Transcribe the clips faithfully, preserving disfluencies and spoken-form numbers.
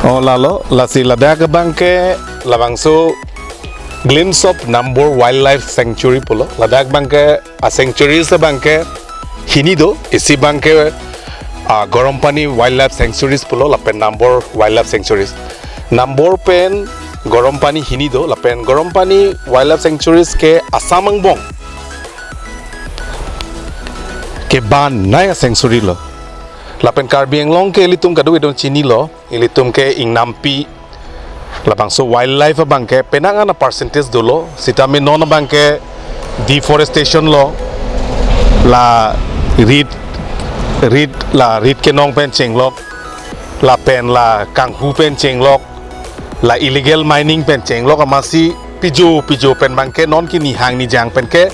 Oh, lalo, lasi ladak abangke labangso Glimpse of Nambor Wildlife Sanctuary pulo. Ladak abangke a sanctuaries abangke hini do, isi abangke, ah, Gorompani Wildlife Sanctuaries pulo, lapen Nambor Wildlife Sanctuaries. Nambor pen Gorompani hini do, lapen Gorompani Wildlife Sanctuaries ke Assam angbong kebanai a sanctuary lo. Lapen Karbi Anglong ke ilitum kadokave dong chinilo, ilitum ke ingnampi labangso wildlife abangke penang an a percentage dolo, sitame non abangke deforestation lo, la rit, rit, la rit kenong pen chenglok, lapen la kanghu pen chenglok, la illegal mining pen chenglok amatsi pijo pijo pen abangke non ke nihang nijang pen ke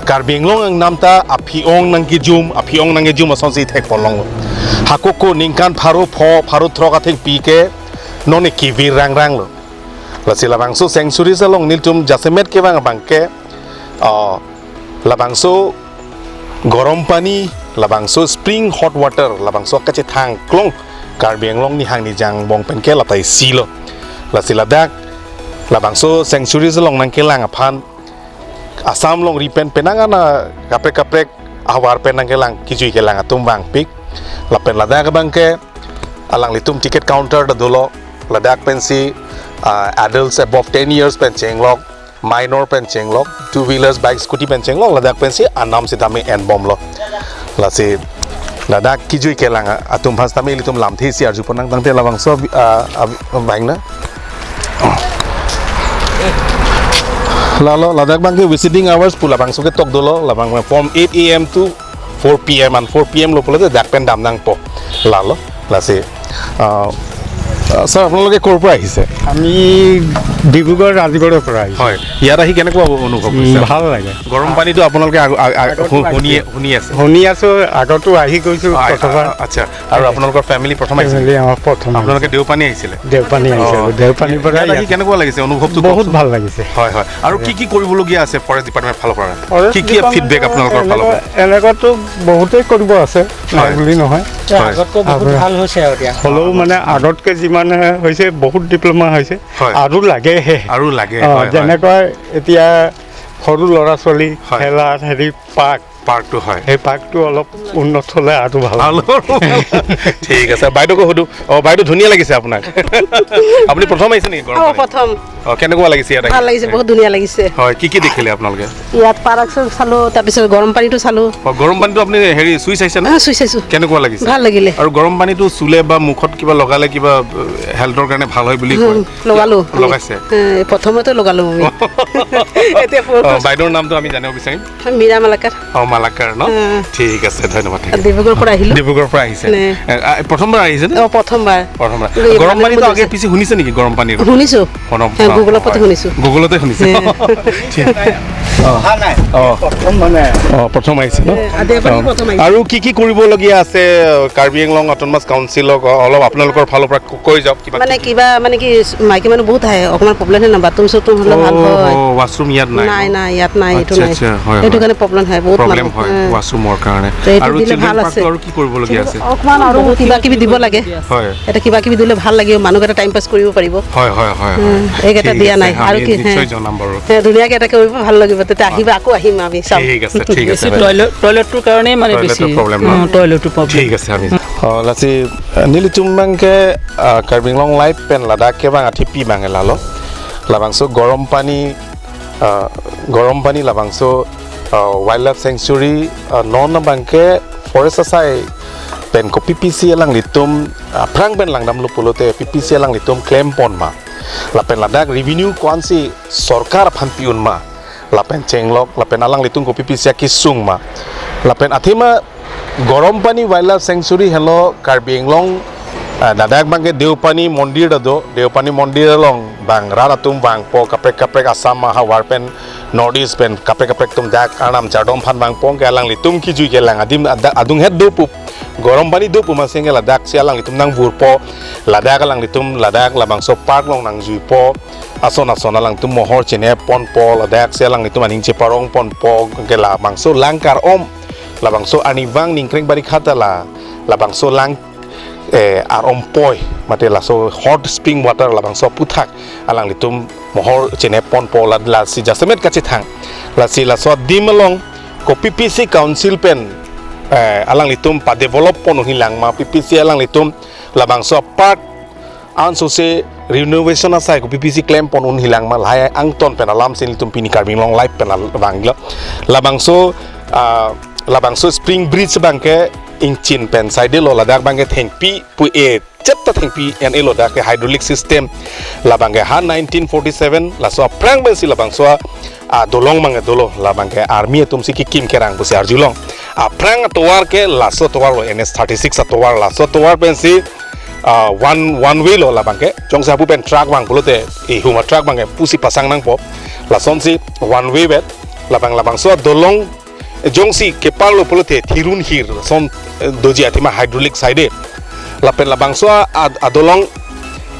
Karbi Anglong angnam ta aphi-ong nangkejum, aphi-ong nangkejum asonsi thekponlonglo. Hako ko ningkan pharo pho, pharo throk athengpi ke non ke kevir rangrang lo. Lasi labangso sanctuaries along nelitum jasemet kevang abangke, ah, labangso Gorompani, labangso spring hot water, labangso kachethang klong Karbi Anglong nihang nijang angbong pen ke la ta isi lo. Lasi ladak labangso sanctuaries along nangkelang aphan Assam longri pen penang an a kaprek kaprek ahavar pen nangkelang, kejui kelang atum vangpik. Lapen ladak abangke alanglitum ticket counter ta dolo, ladak pensi, ah, adults above ten years pen chenglok, minor pen chenglok, two wheelers, bike, scooty pen chenglok, ladak pensi anam sitame enbomlo. Lasi ladak kejui kelang atum aphan sitame ilitum lamthe isi arjupon nang, tangte labangso, ah, ah, vangna. Lalo, ladak abangke visiting hours pu labangso ketok dolo, labang from eight a m to four p m, an four p m lo pulote dak pen dam nangpo. Lalo, lasi, ah, ah, sir, আপোনালোকে ক'ৰ পৰা আহিছে? আমি ডিব্ৰুগড় ৰাজগড়ৰ পৰা আহিছোঁ। হয়, ইয়াত আহি কেনেকুৱা অনুভৱ উম, হৈছে? ভাল লাগে। গৰম পানীটো আপোনালোকে আগ-, আগ-, আগ-, আগতো শু-, শুনি, আহিছে। শুনি আছে? শুনি আছোঁ, আগতো আহি গৈছোঁ অ, আ-, কতোবাৰ। আ-, আচ্ছা, আৰু আপোনালোকৰ ফেমিলি প্ৰথম আহিছে? ফেমিলি আমাৰ প্ৰথম আপোনালোকে আহিছে। দেওপানী আহিছিলে? দেওপানী আহিছে। অ, দেওপানীৰ পৰা ইয়াত আহি ইয়াত। কেনেকুৱা লাগিছে? অনুভৱটো বহুত কওকচোন। ভাল লাগিছে। হয়, হয়। আৰু কি কি কৰিবলগীয়া আছে ফৰেষ্ট ডিপাৰ্টমেণ্টৰ ফালৰ পৰা? ফৰেষ্ট কি কি ডিপাৰ্টমেণ্টৰ ফিডবেক আপোনালোকৰ ফালৰ পৰা? এনেকুৱা, এনেকুৱাতো বহুতেই কৰিব আছে, নাই হয়। বুলি নহয়। হয়। আগতকৈ বহুত আপোনাৰ ভাল হৈছে আৰু এতিয়া। হ'লেও মানে আগতকৈ যিমান হৈছে, বহুত ডেভেলপমেণ্ট হৈছে। হয়। আৰু লাগেহে। আৰু লাগে, অ, হয়, হয়। যেনেকৈ এতিয়া সৰু ল'ৰা ছোৱালী হয়। খেলা হেৰি পাৰ্ক, পাৰ্কটো হয়। সেই পাৰ্কটো অলপ উন্নত হ'লে আৰু ভাল। ভাল। ঠিক আছে, বাইদেউকো সুধো। অ, বাইদেউ, ধুনীয়া লাগিছে আপোনাক। আপুনি প্ৰথম আহিছে নেকি গৰম অ, পানী? প্ৰথম। অ, কেনেকুৱা লাগিছে ইয়াত আহি? ভাল লাগিছে, বহুত ধুনীয়া লাগিছে। হয়, কি কি দেখিলে আপোনালোকে? ইয়াত পাৰ্ক চালো, তাৰপিছত গৰম পানীটো চালো। অ, গৰম পানীটো আপুনি হেৰি চুই চাইছে নে? অ, চুই চাইছো। কেনেকুৱা লাগিছে? ভাল লাগিলে। আৰু গৰম পানীটো চুলে বা মুখত কিবা লগালে কিবা, এ, হেল্থৰ কাৰণে ভাল হয় বুলি কয়? উম, লগালো আমি। লগাইছে? এ, প্ৰথমতে লগালো আমি। এতিয়া অ, ফটো বাইদেউৰ নামটো আমি জানিব বিচাৰিম। মীৰা মালাকাৰ। অ, মালাকাৰ ন? অ। ঠিক আছে, ধন্যবাদ, ঠিক আছে। ডিব্ৰুগড়ৰ পৰা আহিলো। ডিব্ৰুগড়ৰ পৰা আহিছে? নে। এ, আ, প্ৰথমবাৰ আহিছে নে? অ, প্ৰথমবাৰ। প্ৰথমবাৰ। এই গৰম পানীটো মানুহ আগে আহিছে। পিছে শুনিছে নেকি গৰম পানীৰ অ, কথা? শুনিছো। শুনক, এ, অ, গুগলৰ পৰা হয়। শুনিছো। গুগলতে শুনিছে? নে। ঠিক। অ। অহা নাই। অ। প্ৰথম মানে। অ, প্ৰথম আহিছে ন? এ, আ, দেওপানী অ। প্ৰথম আহিছে। আৰু কি কি কৰিবলগীয়া আছে, কাৰ্বি আংলং অট'নমাছ কাউন্সিলক অলপ আপোনালোকৰ ফালৰ পৰা ক-, কৈ যাওক। কিবা মানে কিবি। কিবা মানে কি, মাইকী মানুহ বহুত আহে, অকণমান প্ৰব্লেম হয় ন, বাথৰুম চাথৰুম হ'লে ভাল অ, হয়। অ, ৱাছৰুম ইয়াত নাই নাই, ন? নাই, ইয়াত নাই, এইটো আচ্ছা, নাই। আচ্ছা, হয়, সেইটো হয়। কাৰণে প্ৰব্লেম হয়, বহুত প্ৰব্লেম মানুহ। হয়, উম। ৱাছৰুমৰ কাৰণে। তে এইটো আৰু দিলে চিলড্ৰেন ভাল আছে। পাৰ্কটো আৰু কি কৰিবলগীয়া আছে? অকণমান আৰু কিবা কিবি দিব লাগে। হয়। এটা কিবা কিবি দিলে ভাল লাগে, মানুহকেইটা টাইম পাছ কৰিব পাৰিব। হয়, হয়, হয়, হয়। উম, এইকেইটা ঠিক দিয়া আছে, নাই। আমি আৰু কি, নিশ্চয় হে। জনাম বাৰু। হে, ধুনীয়াকে এটা কৰিব, ভাল লাগিব, তেতিয়া আহিবা, হয়। আকৌ আহিম আমি, চাম। ঠিক আছে, ঠিক আছে, বেছি বাইদেউ। টয়লেট, টয়লেটটোৰ কাৰণেই মানে বেছি, টয়লেটৰ প্ৰব্লেম ন? অ, টয়লেটৰ প্ৰব্লেম। ঠিক আছে, আমি অ, lasi, eh, nelitum abangke, ah, Karbi Anglong Live pen ladak kevang athepi abang lalo. Labangso Gorompani, ah, Gorompani labangso, ah, Wildlife Sanctuary, ah, non abangke forest asai pen kopi pisi alanglitum, ah, aphrang pen langdamlo pulote pi pisi alanglitum klempon ma. Lapen ladak revenue ko-ansi sorkar aphan pi-un ma. Lapen chenglok, lapen alanglitum kopi pisi akesung ma. Lapen athema Gorompani Wildlife Sanctuary henlo Karbi Anglong, ah, ladak abangke Deopani Mondir ta do, Deopani Mondir along abang rat atum vangpo, kaprek kaprek Assam ahavar pen, North East pen, kaprek kaprek atum dak Arnam Chardom aphan vangpo, ke alanglitum kejui kelang adim ada-, adunghet do pu, Gorompani do pu amatsi ke ladaksi alanglitum nangvurpo, ladak alanglitum, ladak labangso park along nangjuipo, ason ason alangtum mohor chenep ponpo, ladaksi alanglitum aning cheparong ponpo, ke labangso lang kar-om, labangso arnivang Ningkreng Barikha ta la, labangso lang eh, arompoi, mate laso hot spring water labangso aputhak alanglitum mohor chenep ponpo, la, lasi jasemet kachethang. Lasi laso adim along kopi pisi council pen, eh, alanglitum padevelop pon unhilang ma, P P C alanglitum labangso apark ansose renovation asai kopi pisi klem pon unhilang ma, lahai angton pen alam si nelitum pini Karbi Anglong Live pen al-, vanglo. Labangso, ah, labangso spring bridge abangke ingchin pen saidelo, ladak abangke thengpi pu-e, chepta thengpi en-elo, dak ke hydraulic system. Labangke ha nineteen forty-seven laso aphrang pensi labangso a, ah, dolong abangke dolo, labangke army atum si kekim kerang pusi arjulong. Aphrang atovar ke laso atovar lo, N H thirty-six atovar, laso atovar pensi, ah, one, one way lo labangke. Jongsi hapu pen truck vang pulote, ihum atruck abangke pusi pasang nangpo. Lasonsi one way vet. Labang, labangso adolong, eh, jongsi keparlo pulote thirun hir son, eh, doji athema hydraulic side. Lapen labangso a, a, adolong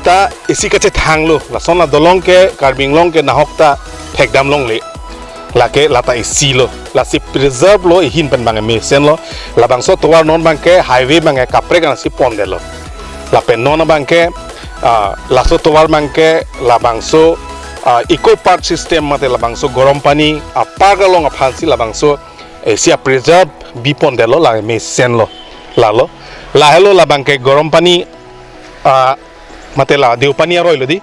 ta isi kachethanglo. Lason adolong ke Karbi Anglong ke nahok ta thekdam longle. Lake lata isi lo. Lasi preserve lo, ihin pen abangke mesen lo. Labangso atovar non abangke highway abangke kaprek ansi pondetlo. Lapen non abangke, ah, laso atovar abangke labangso, ah, eco park system mate labangso Gorompani apark along aphansi labangso, eh, isi a-preserve bi pondetlo, la mesen lo. Lalo. Lahelo labangke Gorompani, ah, mate la Deopani aroi lo di.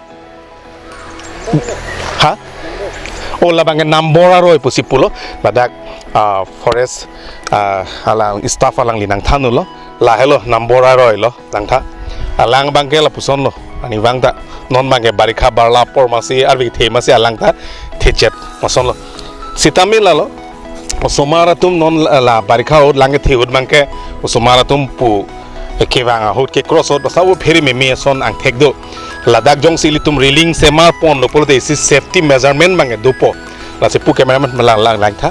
Ha? Oh, labangke Nambor aroi pusi pulo. Ladak, ah, forest, ah, alang staff alangli nangthan-unlo. Lahelo Nambor aroi lo nangtha. Alang abangke lapuson lo. Ani vang ta non abangke barikha barla apor masi arvi the masi alang ta thechet mason lo. Sitame lalo. Osomar atum non la, la barikha ahut lang kethe ahut abangke osomar atum pu kevang ahut ke-cross ahut basa vo phere meme ason angthek do. Ladak jongsi ilitum railing semar ponlo pulote isi safety measurement abangke dopo. Lasi pu cameraman lang lang langtha.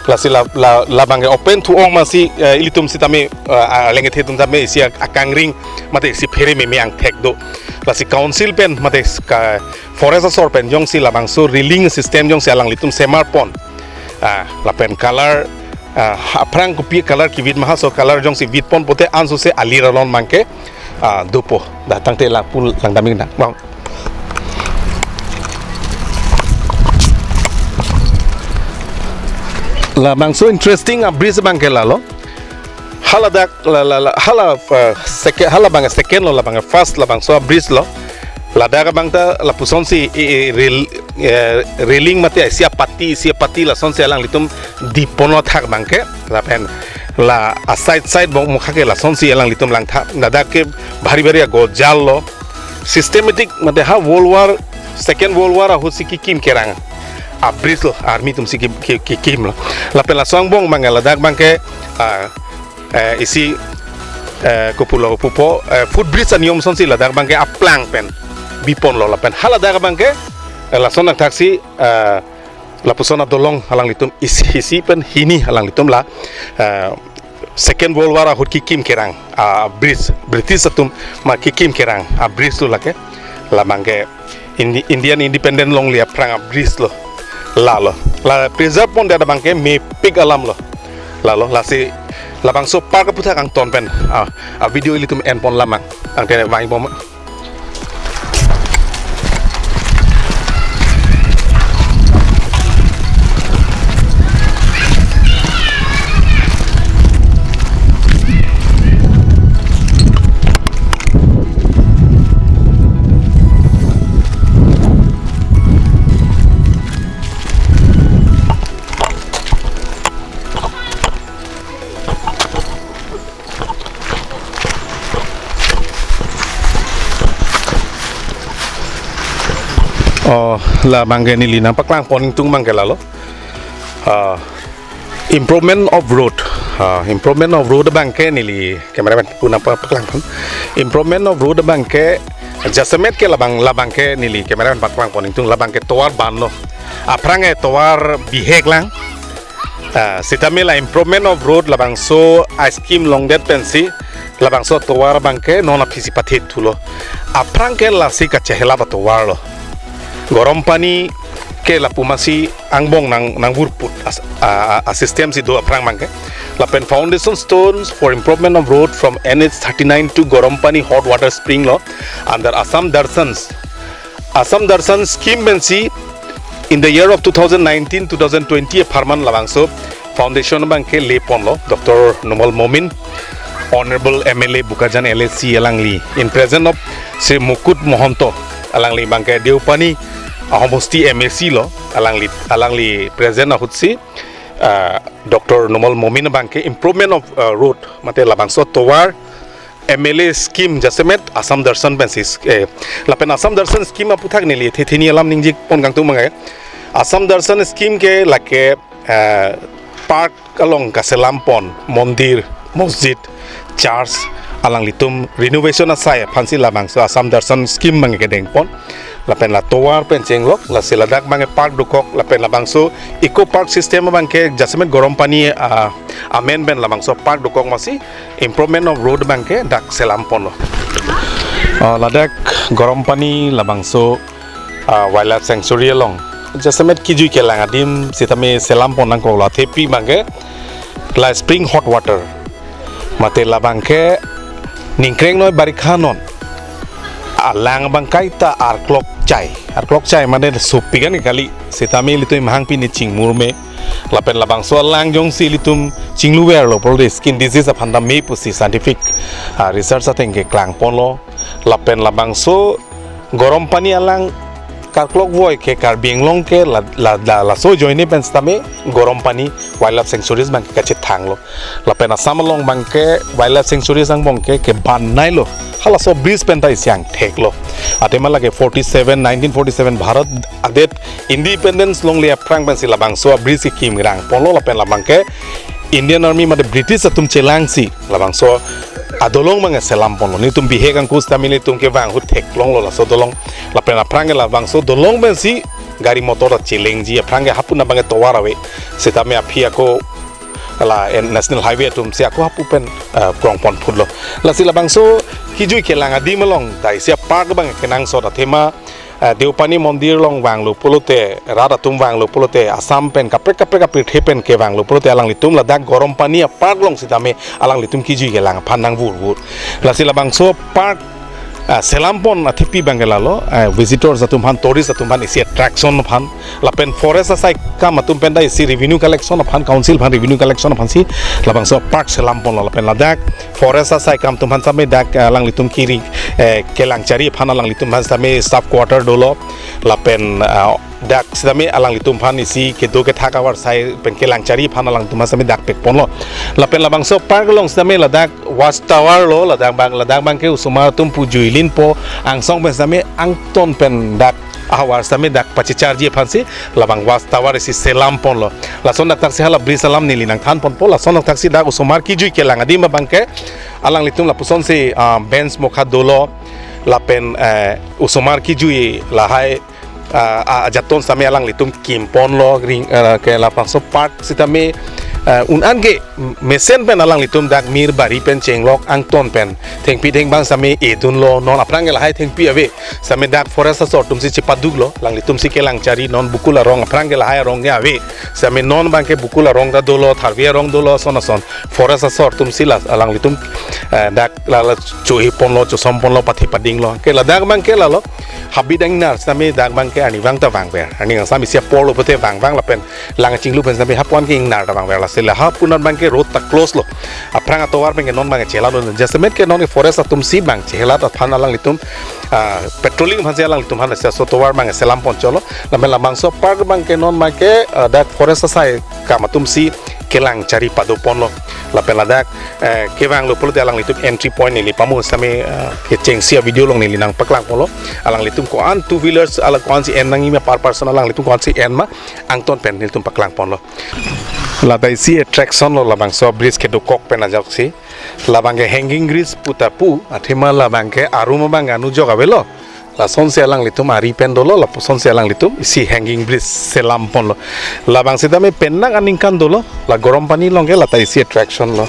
Lasi la, la, labangke open thu-ong masi, eh, ilitum sitame, eh, aleng kethe atum tame isi a-, akangring mate isi phere meme angthek do. Lasi council pen mate ka forest asor pen jongsi labangso railing system jongsi alanglitum semar pon. Ah, lapen color, ah, aphrang kopi color kevit ma, halaso color jongsi vit pon pote ansose alir along abangke, ah, dopo. Dak tangte lapu langdam-ik nang. Bang. Labangso interesting a-bridge abangke lalo. Haladak la, la, la, hala, eh, seke-, hala abang second lo, labang first labangso a-bridge lo. Ladak abang ta lapusonsi, i, i, rail, eh, railing mate isi apati, isi apati lasonsi alanglitum dipon lo thak abangke. Lapen la a-side side bong mukha ke lasonsi alanglitum langtha. Ladak ke bhari bhari agojal lo. Systematic mate ha World War, Second World War ahutsi kekim kerang a-bridge lo, army atumsi ki, ki, kekim lo. Lapen laso angbong abangke ladak abangke, ah, eh, isi, eh, kopulo pupo, eh, footbridge aniyom asonsi ladak abangke aplang pen bi ponlo lapen haladak abangke, eh, lason angthaksi, eh, lapuson adolong alanglitum isi, isi pen hini alanglitum la, eh, Second World War ahut kekim kerang a-bridge, British atum ma kekim kerang a-bridge lo lake. Labangke Indi-, Indian independent longle aphrang a-bridge lo. Lalo. La preserve pondet abangke mepik alam lo. Lalo, lasi labangso park aputhak angton pen a, a-video ilitum en pon lamang. Tangte vang bom. Oh, labangke neli nangpaklang pon ingtung abangke lalo. Ah, improvement of road. Ah, improvement of road abangke neli cameraman pu nangpa-, paklang pon. Improvement of road abangke jasemet ke labang, labangke neli cameraman paklang pon ingtung labangke tovar banlo. Aphrang ke tovar bihek lang. Ah, sitame la improvement of road labangso a-scheme longdet pensi labangso tovar abangke non aphisi pathet thulo. Aphrang ke lasi kachehelap atovar lo. Gorompani ke lapu masi angbong nang, nangvurput as-, a, a, a-system si do aphrang abangke. Lapen foundation stones for improvement of road from N H thirty-nine to Gorompani hot water spring lo under Assam Darshan, Assam Darshan scheme pensi in the year of two thousand nineteen two thousand twenty apharman labangso foundation abangke lepon lo Doctor Numal Momin, Honorable M L A Bokajan L A C alangli in present of Sri Mukut Mohanto, alangli abangke Deopani ahomosti M A C lo, alangli alangli present ahutsi, ah, Doctor Numal Momin abangke improvement of, ah, road mate labangso tovar M L A scheme jasemet Assam Darshan pensi, eh, lapen Assam Darshan scheme aputhak neli thethi hini alam ningjepon kangtung mangai. Assam Darshan scheme ke lake, eh, park along kaselampon, mondir, masjid, church, alanglitum renovation asai aphansi labangso Assam Darshan scheme abangke dengpon. Lapen la tovar pen chenglok, lasi ladak abangke park dokok, lapen labangso eco park system abangke jasemet Gorompani, ah, amen pen labangso park dokok masi improvement of road abangke dak selamponlo. Ah, ladak Gorompani labangso, ah, wildlife sanctuary along jasemet kejui kelang adim sitame selampon nangkoklo, athepi abangke la spring hot water. Mate labangke ningkreng noi barikha non alang abang kaita arklok chai. Arklok chai mane sopi kan kali. Sitame ilitum imhang pini chingmur me. Lapen labangso alang jongsi ilitum chingluverlo pulote skin disease aphan ta me pusi scientific, ah, research ateng keklangponlo. Lapen labangso Gorompani alang karklok voi ke Karbi Anglong ke la, la, la, laso ajoine pen sitame Gorompani Wildlife Sanctuaries abangke kachethanglo. Lapen Assam along abangke wildlife sanctuaries angbong ke kebannailo. Halaso bridge pen ta isi angtheklo. Athema lake forty-seven, nineteen forty-seven Bharat adet independence longle aphrang pensi labangso a-bridge kekim rangponlo, lapen labangke Indian Army mate British atum chelangsi labangso adolong abangke selamponlo. Nelitum bihek angkus tamil nelitum kevang ahut theklonglo laso dolong. Lapen aphrang ke labangso dolong pensi gari motor ta chelengji, aphrang ke hapu abangke tovar ave. Sitame aphi ako la en National Highway atumsi ako hapu pen, eh, krongpon phutlo. Lasi labangso kejui kelang adim along ta isi a-park abang kenangsot athema, eh, Deopani mondir along vanglo pulote, rat atum vanglo pulote, Assam pen kaprek kaprek apirthe pen kevanglo pulote alanglitum ladak Gorompani a-park along sitame alanglitum kejui kelang aphan nangvurvur. Lasi labangso park, ah, selampon athepi abangke lalo, ah, visitors atum aphan, tourist atum aphan isi attraction aphan, lapen forest asai kam atum pen ta isi revenue collection aphan, council aphan revenue collection aphansi labangso park selamponlo. Lapen ladak forest asai kam atum aphan sitame dak, ah, alanglitum kiri, eh, kelangchari aphan alanglitum aphan sitame staff quarter dolo. Lapen, ah, dak sitame alanglitum aphan isi kedo kethak avarsai pen kelangchari aphan alanglitum aphan sitame dak pekponlo. Lapen labangso park along sitame ladak watch tower lo, ladak abang, ladak abangke osomar atum pu juilinpo, angsong pen sitame angton pen dak ahavar sitame dak pachecharji aphansi labang watch tower isi selamponlo. Lason dak thaksi hala bridge alam neli nangthanponpo, lason dak thaksi dak osomar kejui kelang adim abangke alanglitum lapusonsi, ah, bench mokha dolo, lapen, eh, osomar kejui lahai, ah, ah, ajaton sitame alanglitum kimponlo, ring, ah, ke labangso park sitame, ah, un-an ke mesen pen alanglitum dak mir bari pen chenglok angton pen thengpi thengbang sitame edunlo, non aphrang ke lahai thengpi ave sitame dak forest asor atumsi chepaduklo, alanglitumsi kelangchari non Bukul arong aphrang ke lahai arong ke ave sitame non abangke Bukul arong ta dolo, Tharve arong dolo, son ason forest asor atumsi la alanglitum, eh, dak la la chohiponlo, chosomponlo, pathe padinglo. Ke ladak abangke lalo habit ingnar sitame dak abangke arnivang ta vangver. Arni kangsam isi apor lo pute vangvang lapen lang chinglu pen sitame hapu-an ke ingnar ta vangver, lasi la hapu-an abangke road ta close lo. Aphrang atovar abangke non abangke chelat lo. Jasemet ke non ke forest atumsi abang chelat aphan alanglitum, ah, patrolling aphansi alanglitum aphan lasi laso tovar abangke selamponchotlo. Lapen labangso park abangke non abangke, ah, dak forest asai kam atumsi kelangchari padoponlo. Lapen ladak, eh, kevanglo pulote alanglitum entry point neli pamu sitame, eh, kechengsi a-video along neli nangpaklangponlo. Alanglitum ko-an two wheelers ala ko-ansi en nangji ma, per person alanglitum ko-ansi en ma, angton pen nelitum paklangponlo. Lata isi attraction lo labangso bridge kedokok pen ajoksi. Labangke hanging bridge puta pu, athema labangke arum abang anu jok avelo. Lasonsi alanglitum ari pen dolo, lapusonsi alanglitum isi hanging bridge selamponlo. Labang sitame penang aningkan dolo, la Gorompani along ke lata isi attraction lo.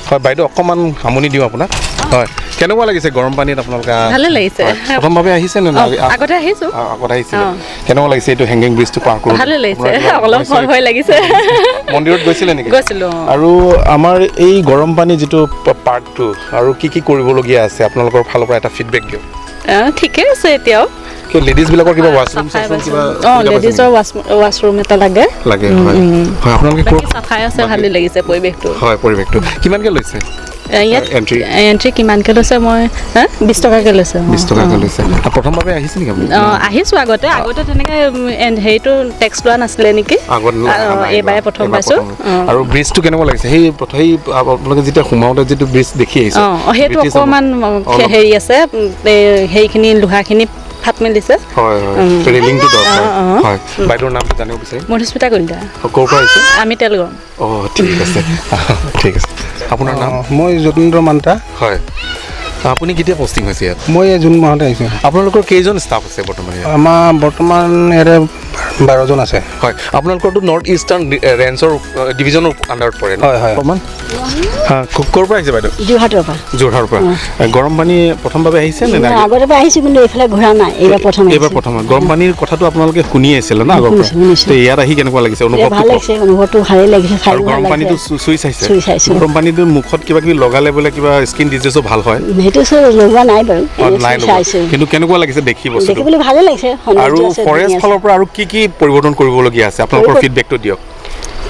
Hoi, বাইদেউ, অকমান সামৰণি দিওঁ আপোনাক। হয়, কেনেকুৱা লাগিছে গৰম পানীত আপোনালোকে? ভালে লাগিছে। হয়। প্ৰথমভাৱে আহিছে নে অ, নাই? আ- আগতে আহিছো। আ- আগতে আহিছিলে। অ। কেনেকুৱা লাগিছে এইটো হেংগিং ব্ৰিজটো পাৰ কৰোঁতে? ভালে লাগিছে। আপোনাৰ কিবা অলপ ভয় ভয় লাগিছে। মন্দিৰত গৈছিলে নেকি? গৈছিলো, অ। আৰু আমাৰ এই গৰম পানী যিটো প- পাৰ্কটো আৰু কি কি কৰিবলগীয়া আছে আপোনালোকৰ ফালৰ পৰা এটা ফিডবেক দিয়ক। অ, ঠিকে আছে এতিয়াও। কিয় লেডিজ বিলাকৰ কিবা ৱাছৰুম চাফাই চাছৰুম আছে। কিবা অ, সুবিধা পাইছে লেডিজৰ নেকি? ৱাছ- ৱাছৰুম এটা লাগে। লাগে উম, হয়। উম। হয়, আপোনালোকে বাকী ক'ত- চাফাই আছে, বাকী- ভালেই লাগিছে পৰিৱেশটো। হয়, পৰিৱেশটো। কিমানকে লৈছে? এ, ইয়াত এণ্ট্ৰি? এণ্ট্ৰি কিমানকে লৈছে? মই, হা, বিশ টকাকে লৈছে। অ, বিশ টকাকে অ। লৈছে। আৰু প্ৰথমভাৱে আহিছে নেকি আপুনি? অ, আহিছো আগতে। আগতে তেনেকে, উম, এন- হেৰিটো টেক্স লোৱা নাছিলে নেকি? আগত ল- অ, অহা নাই এইবাৰে এইবাৰ। প্ৰথম এইবাৰ পাইছো। প্ৰথম। অ। আৰু ব্ৰিজটো কেনেকুৱা লাগিছে? সেই প্ৰথ- সেই আপোনালোকে যেতিয়া সোমাওঁতে যিটো ব্ৰিজ দেখি আহিছে, অ, অ, সেইটো ব্ৰিটিছ অকমান, আমা- অ, অলপ- হেৰি আছে, উম, এই, সেইখিনি লোহাখিনি ফাট মেলিছে। হয়, হয়। উম। ৰেলিংটো দৰকাৰ। অ, অ। হয়। বাইদেউৰ নামটো জানিব বিচাৰিম। মধুস্মিতা কলিতা। ক'ৰ পৰা আহিছে? আমি তেলগম। অ, ঠিক আছে। ঠিক আছে। আপোনাৰ নাম? অ, মই যতীন্দ্ৰ মান্তা। হয়। আপুনি কেতিয়া পষ্টিং হৈছে ইয়াত? মই এই জুন মাহতে আহিছোঁ। আপোনালোকৰ কেইজন ষ্টাফ আছে বৰ্তমান ইয়াত? আমাৰ বৰ্তমান ইয়াতে বাৰজন আছে। হয়। আপোনালোকৰতো নৰ্থ ইষ্টাৰ্ণ ডি- এ, ৰেঞ্জৰ, এ, ডিভিজনৰ আণ্ডাৰত পৰে ন? হয়, হয়। বৰ্তমান? হা, ক- ক'ৰ পৰা আহিছে বাইদেউ? যোৰহাটৰ পৰা। যোৰহাটৰ পৰা। উম। এ, গৰম পানী প্ৰথমবাৰ আহিছে নে নাই? নাই, আগতে পৰা আহিছোঁ, কিন্তু এইফালে ঘূৰা নাই, এইবাৰ প্ৰথম এইবাৰ আহিছোঁ। প্ৰথম। গৰম পানীৰ কথাটো আপোনালোকে শুনি আছিলে ন আগৰ পৰা? শুনিছোঁ, শুনিছোঁ। তে ইয়াত আহি কেনেকুৱা লাগিছে? এতিয়া অনুভৱটো ভাল কওক। লাগিছে, অনুভৱটো ভালেই লাগিছে, আৰু চাইও ভাল গৰম লাগিছে। পানীটো চু- চুই চাইছে? চুই চাইছোঁ। গৰম পানীটো মুখত কিবা কিবি লগালে বোলে কিবা স্কিন ডিজিজো ভাল হয়? সেইটো চব লগোৱা নাই বাৰু, অ, এনে নাই চুই লগোৱা। চাইছোঁ। কিন্তু কেনেকুৱা লাগিছে দেখি বস্তুটো? দেখিবলৈ ভালেই লাগিছে, সৌন্দৰ্য আৰু আছে, ফৰেষ্ট ধুনীয়া আছে। ফালৰ পৰা আৰু কি কি পৰিৱৰ্তন কৰিবলগীয়া আছে? আপোনালোকৰ পৰিৱৰ্তন- ফিডবেকটো দিয়ক।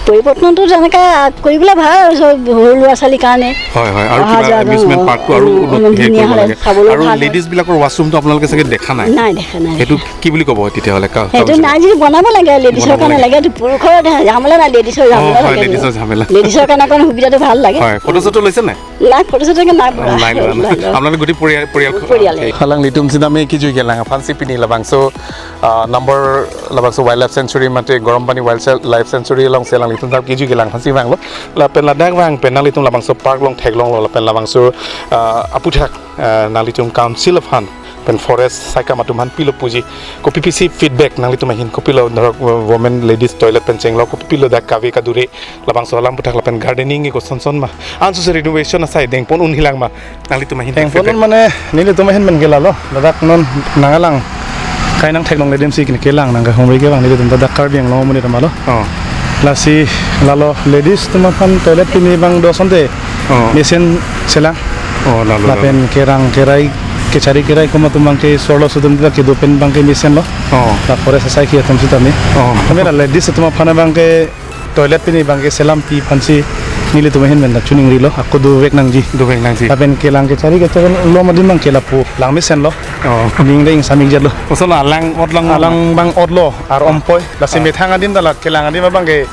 পৰিৱৰ্তনটো তেনেকা কৰিবলৈ ভাল আৰু চব সৰু ল'ৰা ছোৱালীৰ কাৰণে। হয়, হয়। আৰু অহা কিবা যোৱা এমিউজমেণ্ট অ, পাৰ্কটো আৰু উম, উন্নত উম, হেৰি ধুনীয়া কৰিব হ'লে লাগে। চাবলৈও আৰু ভাল হয়। লেডিজ বিলাকৰ ৱাছৰুমটো আপোনালোকে চাগে দেখা নাই? নাই দেখা, নাই সেইটো দেখা। কি বুলি ক'ব তেতিয়াহ'লে? কা- সেইটো কাউন্সিল? নাই যদি বনাব লাগে, লেডিজৰ বনাব কাৰণে লাগে। লাগে, পুৰুষৰ ঝামেলা নাই, লেডিজৰ অ, ঝামেলা হয়, লাগে। লেডিজৰ ঝামেলা। লেডিজৰ কাৰণে অকণ সুবিধাটো ভাল লাগে। হয়, ফটো চটো লৈছে নাই? নাই, ফটো চটো নাই পৰা। নাই লোৱা ন? নাই লোৱা। আপোনালোক গোটেই পৰিয়াল, পৰিয়াল। পৰিয়ালে। Halangli atum sitame kejui kelang aphansi pini labangso, ah, number labangso wildlife sanctuary mate Gorompani wildlife sanctuary alongsi alanglitum ta kejui kelang aphansi vanglo. Lapen ladak vang pen nanglitum labangso park along theklonglo lapen labangso, ah, aputhak, ah, nanglitum council aphan pen forest saikam atum aphan pilo puji. Kopi pisi feedback nanglitum ahin kopilo, dhorok, women ladies toilet pen chenglo, kopi pilo dak kave kadure labangso alam aputhak lapen gardening ke koson son ma? Anso se renovation asai dengpon un hilang ma? Nanglitum ahin Dengpon feedback. Un mane nelitum ahin pen ke lalo. Ladak non nangalang kainang theklongle adim si kini kelang nangkehumri ke bang nelitum ta dak Karbi Anglong amonit ma lo. Oh. Lasi lalo ladies atum aphan toilet pini bang do asonte. Oh. Mesen selang. Oh, lalo, lalo. Lapen kerang kerai kechari kerai komat atum abang ke sorlo sudum ta kedo pen abang ke mesen lo. Oh. La forest asai ke atum sitame. Oh. Kami la ladies atum aphan abang ke toilet pini abang ke selam pi aphansi nelitum ahin pen ta choningrilo, ako dovek nangji. Dovek nangji. Lapen kelang kechari kechari lo adim abang ke lapu lang mesen lo. Oh. Ning ding samik jalo. Koson alang ot lang. Alang abang ot lo, ar ompoi. Lasi methang adim ta la kelang adim abang ke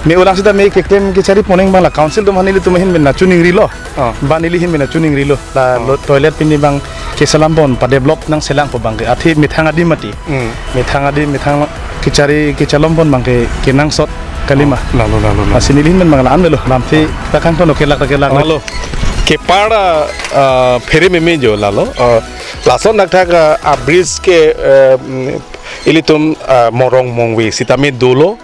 me-olang sitame keklem kechari pon abang la council atum aphan nelitum ahin pen ta choningrilo. Oh. Ba neli ahin pen ta choningrilo. La lo toilet pini abang ke selam pon, pa develop nang selang pu abang ke. Athe methang adim mati. Hmm. Methang adim, methang kechari kechalom pon abang ke kenangsot kalima. Oh, lalo, lalo, lalo. Lasi neli ahin pen abang la-an melo. Lamthe ta kangton lo kelak ta kelak. Lalo. Kepar, ah, phere meme jo lalo. Ah, lason dak thak, ah, bridge ke, ah, mm, ilitum, ah, morong mongve sitame dolo.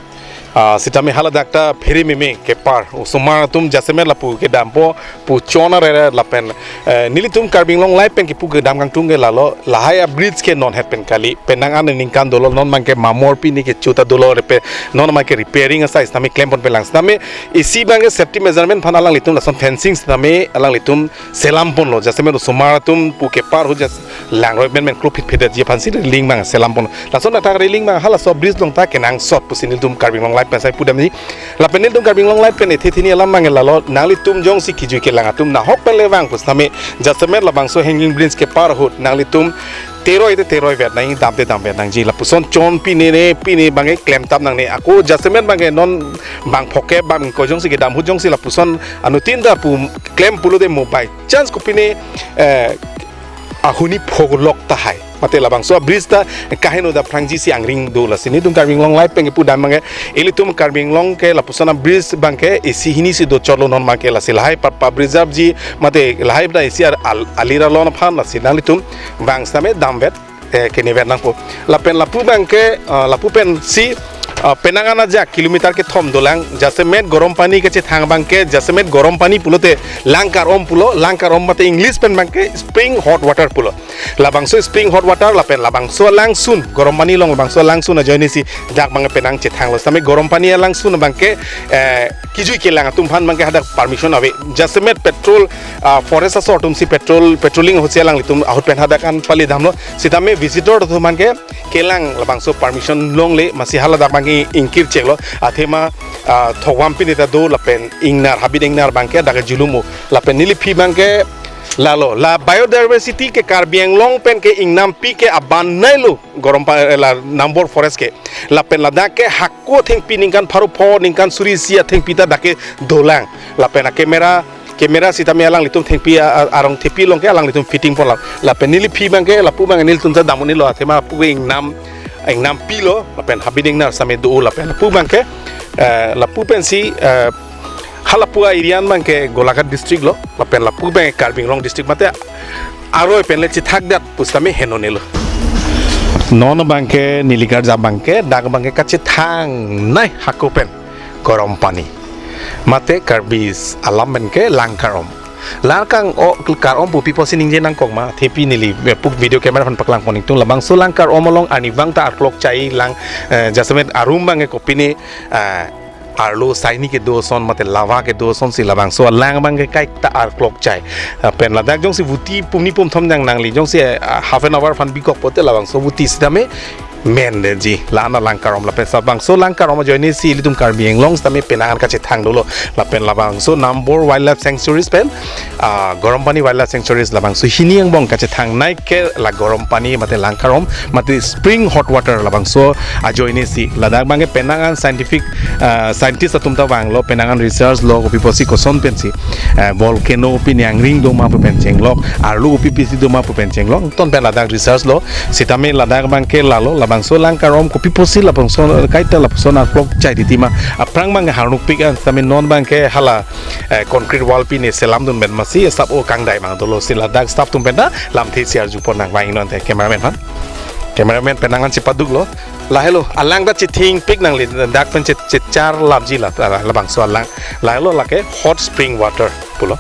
Ah, sitame haladak ta phere meme kepar. Osomar atum jasemet lapu kedampo pu chona rere lapen, eh, nelitum Karbi Anglong Live pen kipu kedam kangtung ke lalo lahai a-bridge ke non het pen kali. Penang an ningkan dolo non abang ke mamor pini kecho ta dolo repe non abang ke repairing asai sitame klem pon pelang. Sitame isi abang ke safety measurement aphan alanglitum lason fencing sitame alanglitum selam ponlo, jasemet osomar atum pu kepar ahut jas langroi pen pen klopit phedet ji aphansi railing abang selam ponlo. Lason athak railing abang halaso bridge along ta kenangsot pusi nelitum Karbi Anglong Live pen sai pudamji. Lapen nelitum Karbi Anglong Live pen ethe thini alam abang lalo, nanglitum jongsi kejui kelang atum nahok pen le vang pusitame jasemet labangso hanging bridge kepar ahut nanglitum teroi te teroi vet nang, dam te dam vet nangji, lapuson chon pine ne pine abang ke klem tap nangne. Ako jasemet abang ke non bang phoke bang ko jongsi kedam ahut jongsi lapuson anuttin ta pu klem pulote mo by chance kopine, eh, ahuni phoglok tahai. Mate labangso a-bridge ta kaheno daphrangji si angring do. Lasi nelitum Karbi Anglong Live pen kipu dam abang ke ilitum Karbi Anglong ke lapuson a-bridge abang ke isi hini si do chotlo non abang ke, lasi lahai pa pa preserve ji mate lahai ta isi ar al, alir alon aphan lasi nanglitum vang sitame dam vet, eh, kene vet nangpo. Lapen lapu abang ke, ah, lapu pensi, ah, penang an ajak kilometer kethom dolang, jasemet gorom pani kachethang abangke, jasemet gorom pani pulote Langkarom pulo, Langkarom mate English pen abangke spring hot water pulo. Labangso spring hot water lapen labangso alangsun, gorom pani along labangso alangsun ajoine si dak abangke penang chethanglo. Sitame gorom pani alangsun abangke, eh, kijui kelang atum aphan abangke hadak permission ave. Jasemet patrol, ah, forest asor atum si patrol, patrolling ahut si alanglitum ahut pen hadak an pali damlo. Sitame visitor atum aphan ke kelang labangso permission longle, masi haladak abangke ingkir cheklo. Athema, ah, thokvam pini ta do lapen ingnar, habit ingnar abangke dak julum o. Lapen neli aphi abangke lalo, la biodiversity ke Karbi Anglong pen ke ingnampi ke abanai lo gorom pa, eh, la Nambor Forest ke. Lapen ladak ke hako athengpi ningkan pharo pho ningkan suri isi athengpi ta dak ke dolang. Lapen a-camera, camera sitame alanglitum thengpi a, a, arong thepi along ke alanglitum fitting ponlo. Lapen neli aphi abangke lapu abang nelitum ta damnilo, athema lapu ke ingnam, ingnampi lo, lapen habit ingnar sitame do, lapen lapu abangke, eh, lapu pensi, eh, halapu a-area abangke Golaghat district lo, lapen lapu abangke Karbi Anglong district mate aroi pen le chethakdet pu sitame henonelo. Non abangke neli karja abangke, dak abangke kachethang nai hako pen gorom pani. Mate Karbi alam pen ke Langkarom. Langkar-o, karom pu pi pusi ningje nangkok ma, thepi neli, eh, puk video camera aphan paklang pon ingtung, labangso Langkarom along arnivang ta arklok chai lang, eh, jasemet arum abangke kopine, eh, arlo saini kedo ason mate lava kedo ason si labangso alang abangke kaita arklok chai. Ah, pen ladak jongsi vuti pumni pumthom jang nangli jongsi, eh, half an hour aphan bikok pulote labangso vuti sitame mendetji. La-an a Langkarom lapen labangso Langkarom ajoine si ilitum Karbi Anglong sitame penang an kachethang dolo. Lapen labangso Nambor Wildlife Sanctuaries pen, ah, Gorom Pani Wildlife Sanctuaries labangso hini angbong kachethang nai ke la gorom pani mate Langkarom mate spring hot water labangso ajoine si. Ladak abangke penang an scientific, ah, scientist atum ta vanglo, penang an research lo, kopi pusi koson pensi, eh, volcano pini angring do ma pu pen chenglok, arlo kopi pusi do ma pu pen chenglok, ton pen ladak research lo. Sitame ladak abangke lalo, labangso Langkarom kopi pusi labangso kaita lapuson arklok chai titi ma, aphrang abangke harnukpik an, sitame non abangke hala, eh, concrete wall pine selam dun pen masi sap o kangdai abang dolo, si ladak staff atum pen ta lamthe si arju pon nang vang non te cameraman aphan. Cameraman penang an chepaduklo. Lahelo, alang ta chethengpik nangli, dak pen che-, chechar lapji la, la, labangso alang. Lahelo lake hot spring water pulo.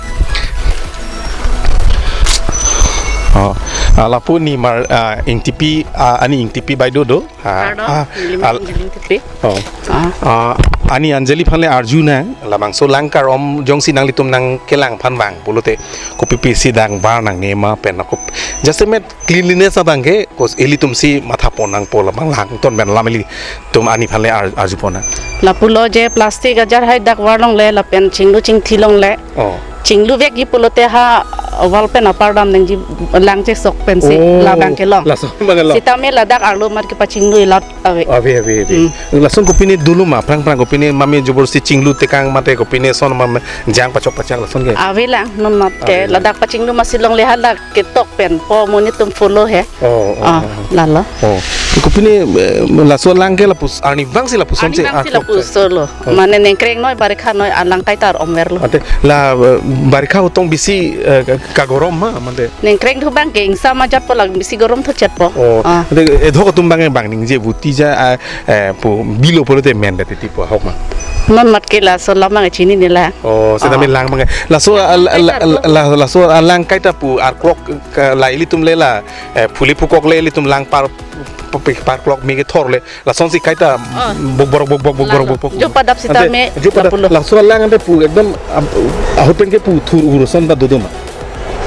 Oh, ah, lapu ni mar, ah, Ingtipi, ah, ani Ingtipi baideo do. Ah, Kardom, ah, neli al- Anjali Ingtipi. Oh. Ah. Ah, ani Anjali aphan le arju nang, labangso Langkarom jongsi nanglitum nangkelang aphan vang pulote kopi pusi dang var nangne ma pen akop. Jasemet cleanliness abangke kos ilitum si matha pon nangpo labang lang ton pen lam ilitum ani aphan le ar-, arju pon nang. Lapulo je plastic ajar hai dak var longle lapen chinglu chingthi longle. Oh. Chinglu vekji pulote ha wall pen apar dam nangji lang chesok pensi Oh. labangke long. Laso abangke long. Sitame ladak arlo amat kepachinglu ilot ave. Ave, ave, ave. Hmm. Lason kopine dolo ma, aphrang aphrang kopine mame jobor si chinglu tekang mate kopine son mame jang pachok pachak lason ke. Ave lang, non amat ke. Ave lang. Ladak pachinglu masi longle hala ketok pen po monit atum follow he. Oh, oh, Ah, oh. lalo. Oh. Kopine, eh, laso alang ke lapus, arnivang si lapuson si Arnivang si arklok lapuson lo. Oh. Mane nengkreng noi, barikha noi, alang kaita ar-omver lo. Ante la, eh, barikha hutong bisi, eh, ka-, kagorom ma, mante. Nengkreng thu abangke ingsa majat po lang bisi gorom thu chet po. Oh, Ah. ante edhok atum abangke bang ningje vuti ja, ah, eh, pu bilo pulote mendet titi pu ahok ma. Non amat ke laso alam abang chinine lang. Oh, sitame Ah. lang abangke. Laso, ah, la, la, la, la, laso, ah, lang kaita pu arklok, ka, la ilitum le la, eh, phuli phukok le ilitum lang par, par, parklok me kethor le. Lason si kaita Oh. bok borok bok bok bok borok Lalo. bok bok. Jo padap sitame Ante, jo padap lapulo. Laso lang ante pu ekdom, am, ahut pen ke pu thur urusan ta dodo ma.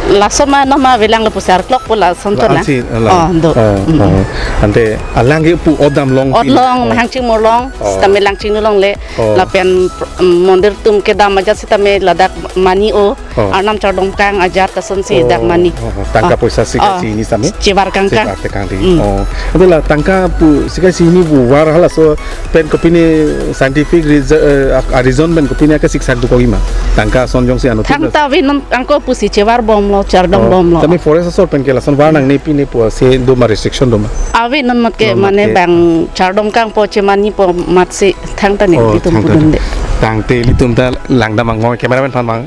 Laso ma no ma avelang lapusi arklok pu lason to La lang. si, la. Oh, do. Oh, Mm. oh. Ante alang ke pu odam long Ot pi. long, Oh. hang chingmur long, Oh. sitame lang chinglu longle, Oh. lapen, mm, mondir atum kedam ajat sitame ladak mani o, Oh. arnam chardom kang ajat lason si dak Oh, mani. oh, oh. Tangka Ah. poisa si Ah. kaisi hini sitame? Chevar kang kang. Chevar tekang di. Mm. Oh. Ante la tangka pu si kaisi hini pu var halaso pen kopine scientific reason, eh, a, a reason pen kopine ake siksak dokok ma. Tangka ason jongsi anut. Thangta ave non angko pusi chevar bomlo, chardom Oh, bomlo. Tame forest asor pen ke lason var nangne pine pu si do ma restriction do ma. Ave non amat ke Non amat mane ke. bang chardom kang po chemani po amatsi thangta ne Oh, ilitum thangta. pudunde. Tangte ilitum ta langdam angbong cameraman aphan bang.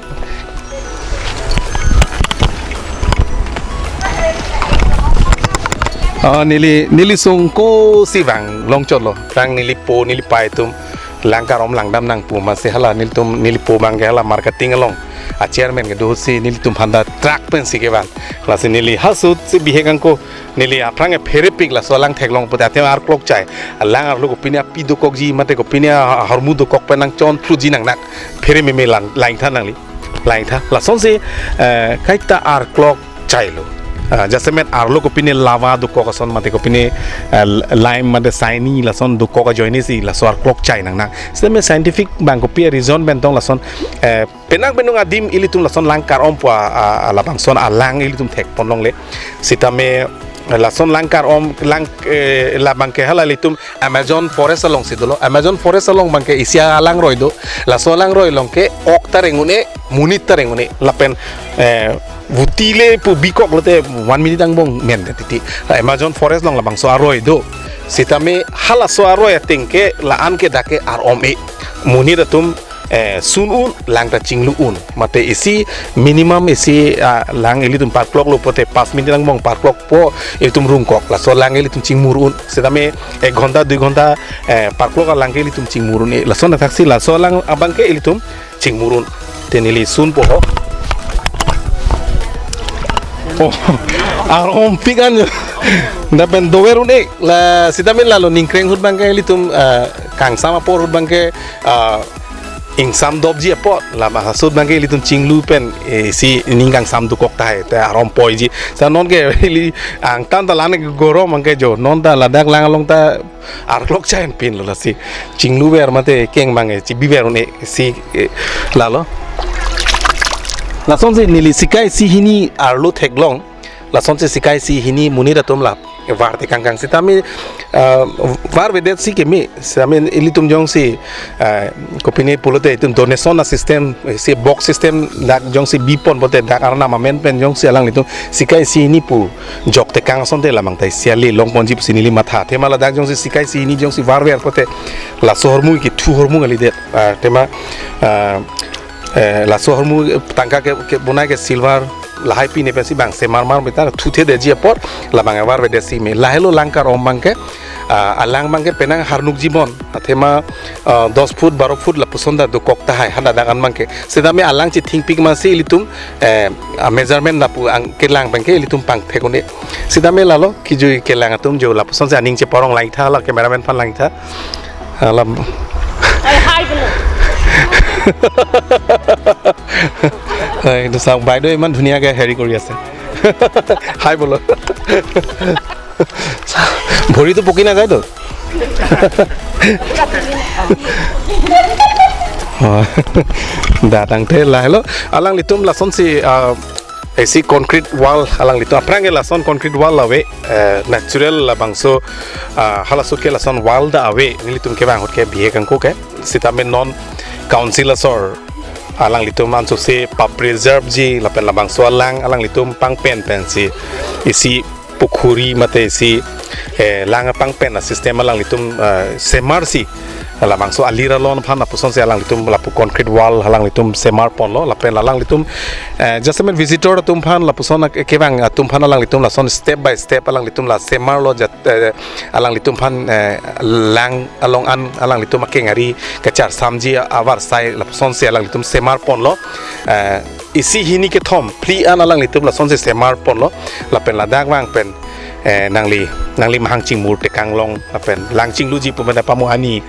Ah, neli, neli sungku si vang longchotlo. Tang neli po, neli pai atum lang karom langdam nang pu masi hala nelitum, neli po abangke hala marketing along a-chairman kedo si nelitum aphan ta truck pensi kevan. Lasi neli halaso si bihek angko neli aphrang ke pherepik laso alang theklong pute athema arklok chai. Alang arlo kopine api dokokji mate kopine ahormu dokok pen nangchon thruji nang nak. Phere meme lang, langtha nangli. Langtha. Lasonsi, eh, kaita arklok chailo. Ah, jasemet arlo kopine lava dokok ason mate kopine, eh, lime mate saini lason dokok ajoine si laso arklok chai nang nak. Seme scientific abang kopi reason pen tong lason, eh, penang penung adim ilitum lason lang karom pu a, a, a labangson alang ilitum thekpon longle. Sitame lason lang karom lang, eh, labang ke hala ilitum Amazon forest alongsi dolo. Amazon forest along abangke isi alangroi do. Laso alangroi along ke ok ta reng un-e, monit ta reng un-e. Lapen, eh, vuti le pu bikok lote one minute angbong men de titi. Amazon forest along labangso aroi do. Sitame halaso aroi ateng ke la-an ke dak ke arom-e. Monit atum, eh, sun un, lang ta chinglu un. Mate isi minimum isi, ah, lang ilitum parkloklo pute pas minute angbong parklokpo ilitum rungkok. Laso lang ilitum chingmur un. Sitame ek ghonta, dui ghonta, eh, parklok alang ke ilitum chingmur un-e. Lason athaksi laso alang abangke ilitum chingmur un. Te neli sunpo ho. Oh, arompik an. Dak pen dover un-e. La sitame lalo ningkreng ahut abangke ilitum, eh, kangsam apor ahut abangke, eh, ingsam dopji apot. La ma hasut abangke ilitum chinglu pen, eh, si ning kangsam dokok tahai. Te arompoiji. Sa non ke ili angtan ta lane gorom abangke jo. Non ta ladak lang along ta arklok chai pinlo lasi. Chingluver mate keng abang, eh, chibiver un-e si, eh, lalo. Lasonsi neli sika isi hini arlo theklong. Lasonsi sika isi hini monit atum la var tekang kang sitame, ah, varvedet si keme. Sitame ilitum jongsi, ah, kopine pulote itum donation a-system, eh, si box system dak jongsi bipon pute dak arnam amen pen jongsi alanglitum sika isi hini pu jok tekang asonte labang ta isi ale longponji pusi neli matha. Athema ladak jongsi sika isi hini jongsi varver pute laso ahormu kethu ahormu kalidet. Ah, athema, ah, eh, laso ahormu tangka ke, kebonai ke silver lahai pine pensi bang semarmar meta thuthe deji apot labang varvedet si me. Lahelo lang karom abangke, ah, alang abangke penang harnuk jibon. Athema, ah, dos foot, baro foot lapuson ta dokok tahai haladak an abangke. Sitame alang chithingpik masi ilitum, eh, a-measurement lapu ang kelang abangke ilitum pangthek un-e. Sitame lalo kijui kelang atum jo lapusonsi aning cheparong langtha la cameraman aphan langtha. Alam. Ai, hai bolo. Hai, to sang bai do iman dhuniya ke heri kori ase. Hai bolo. Bhori to poki na jai to. Oh. Da tangte lahelo. Alanglitum lasonsi, ah, isi concrete wall alanglitum. Aphrang ke lason concrete wall ave, eh, natural labangso, ah, halaso ke lason wall ta ave. Nelitum kevang ahut ke bihek angko ke. Sitame non council asor alanglitum ansose pa-preserve ji lapen labangso alang alanglitum pangpen pensi isi pukhuri mate isi, eh, lang pangpen a-system alanglitum, eh, semarsi labangso alir alon aphan lapusonsi alanglitum lapu concrete wall alanglitum semarponlo lapen alanglitum, eh, jasemet visitor atum aphan lapuson ak-, kevang atum aphan alanglitum lason step by step alanglitum la semarlo jat, eh, alanglitum aphan, eh, lang along an alanglitum akeng ari kacharsamji avarsai lapusonsi alanglitum semarponlo, eh, isi hini kethom phli an alanglitum lasonsi semarponlo lapen ladak vang pen, eh, nangli, nangli mahang chingmur tekang long lapen lang chingluji pu mena pamu ani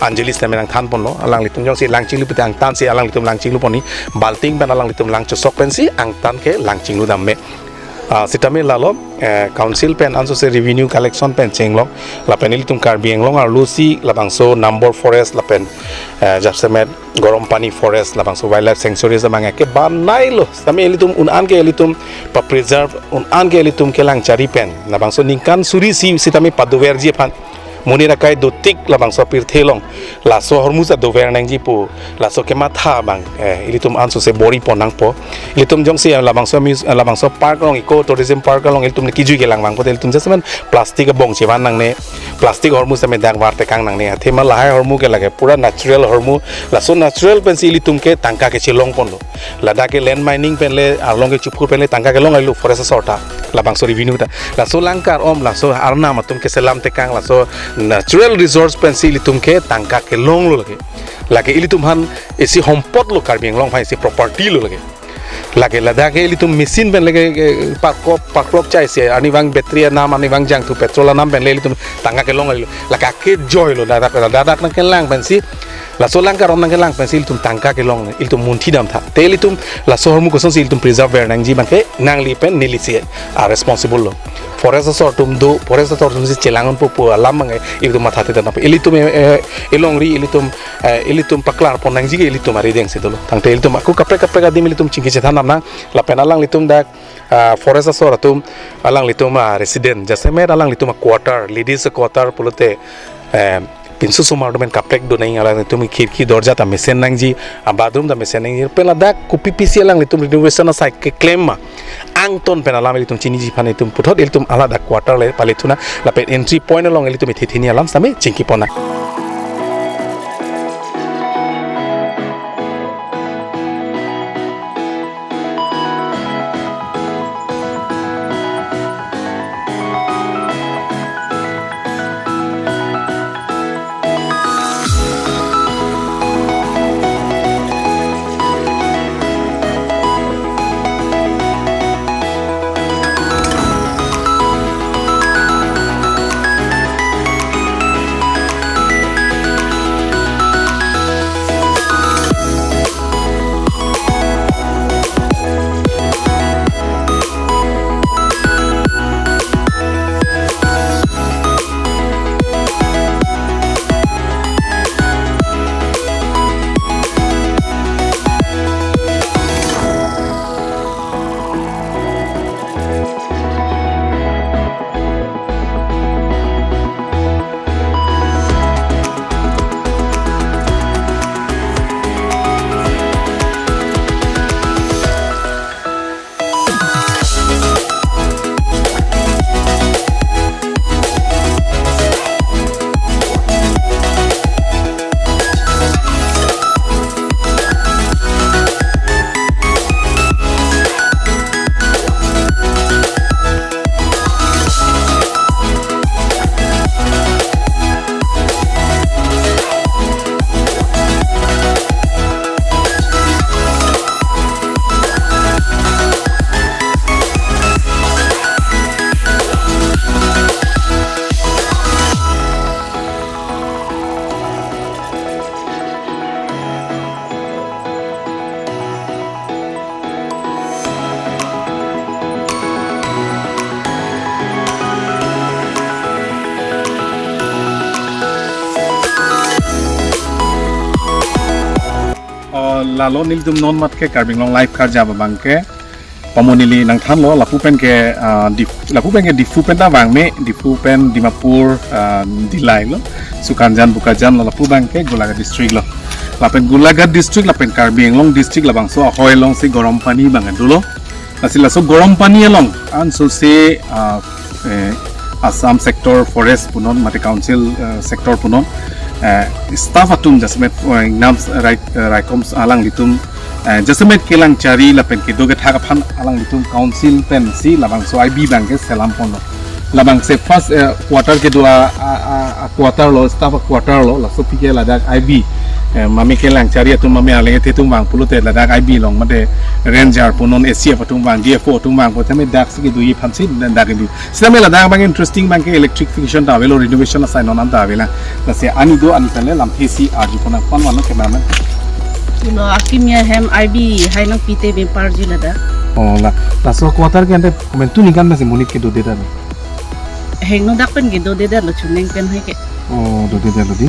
Anjali sitame nangthanponlo alanglitum jongsi lang chinglu pute angtansi alanglitum lang chingluponji balting pen alanglitum lang chosok pensi angtan ke lang chinglu dam me. Ah, sitame lalo, eh, council pen ansose revenue collection pen chenglok lapen ilitum Karbi Anglong arlosi labangso Nambor Forest lapen, eh, jasemet Gorompani Forest labangso wildlife sanctuaries abang ke banailo. Sitame ilitum un-an ke ilitum pa-preserve, un-an ke ilitum kelang chari pen labangso ningkan suri isi sitame padoverji aphan monit akai dotik labangso pirthe along laso ahormu ta dover nangji pu laso kematha abang, eh, ilitum ansose bor-ipon nangpo. Ilitum jongsi labangso muse-, labangso park along, eco tourism park along ilitum kijui kelang vang pute ilitum jasemet plastic abong chevan nangne, plastic ahormu sitame dak var tekang nangne. Athema lahai ahormu ke lake pura natural ahormu, laso natural pensi ilitum ke tangka kechelongponlo. Ladak ke land mining pen le, arlong kechiphur pen le tangka kelong ailo forest asor ta. Labangso revenue ta. Laso Langkar Om, laso arnam atum keselam tekang, laso natural resource pensi ilitum ke tangka kelonglo lake. Lake ilitum aphan isi hompot lo, Karbi Anglong aphan isi property lo lake. Lake ladak ke ilitum machine pen lake, eh, parklok, parklok chai si, arnivang battery anam, arnivang jangthu petrol anam pen le ilitum tangka kelong lo. Lake akejoi lo, ladak, ladak nangkelang pensi, laso Langkar Om nangkelang pensi ilitum tangka kelong, ilitum munthi damtha. Te ilitum laso ahormu kosonsi ilitum preserve ver nangji abangke nangli pen neli si a responsible lo. Forest asor atum do, forest asor atum si chelang-unpo pu alam abangke ilitum matha thekthe nangpo. Ilitum, eh, eh, elongri, ilitum, eh, ilitum paklarpon nangji ke ilitum arideng si dolo. Tangte ilitum ako kaprek kaprek adim ilitum chingki chethan nang, lapen alanglitum dak, ah, forest asor atum, alanglitum a resident, jasemet alanglitum a quarter, ladies quarter pulote, eh, pinso osomar atum pen kaprek do nang, alanglitum khirki dorja ta mesen nangji, a bathroom ta mesen nangji, pen ladak kopi pisi alanglitum renovation asai keklem ma, angton pen alam ilitum chiniji aphan ilitum puthot ilitum ladak quarter le pale thu nang, lapen entry point along ilitum ithi thini alam sitame chingkipon nang. Oh, lalo nelitum non mat ke Karbi Anglong Live karjap abangke pamo neli nangthanlo, lapu pen ke, ah, Dif-, lapu pen ke Diphu pen ta vangme, Diphu pen Dimapur, ah, Dillai lo, Sukarjan Bokajan lo, lapu abangke Golaghat district lo. Lapen Golaghat district, lapen Karbi Anglong district labangso ahoi alongsi Garam Pani abang dolo. Lasi laso Garam Pani along ansose, ah, eh, Assam sector forest punon, mate council, eh, sector punon, eh, staff atum jasemet, eh, nam rai, eh, raikom alanglitum, eh, jasemet kelang chari lapen kedo kethak aphan alanglitum council pensi labangso I B abangke selam ponlo. Labangso first, eh, quarter kedo a, a, a, a quarter lo, staff a quarter lo, laso aphi ke ladak I B, eh, mame kelang chari atum, mame alang-ethe atum vang pulote ladak I B along mate ranger punon, A C F atum vang, D F O atum vang pu tame daksi kedoji aphansi dak kedo. Sitame ladak abang interesting abangke electrification ta avelo, renovation asai non an ta avelo. Lasi ani do ani pen le lamthe si arjupon nang, pon vanlo cameraman. Pulo akimi ahem I B hai nangpi te me parji ladak. Oh, la, laso quarter ke ante komantu ningkan pensi monit kedodedet? Hingno dak pen kedodedetlo, chuneng pen hai ke. Oh, dodedetlo di.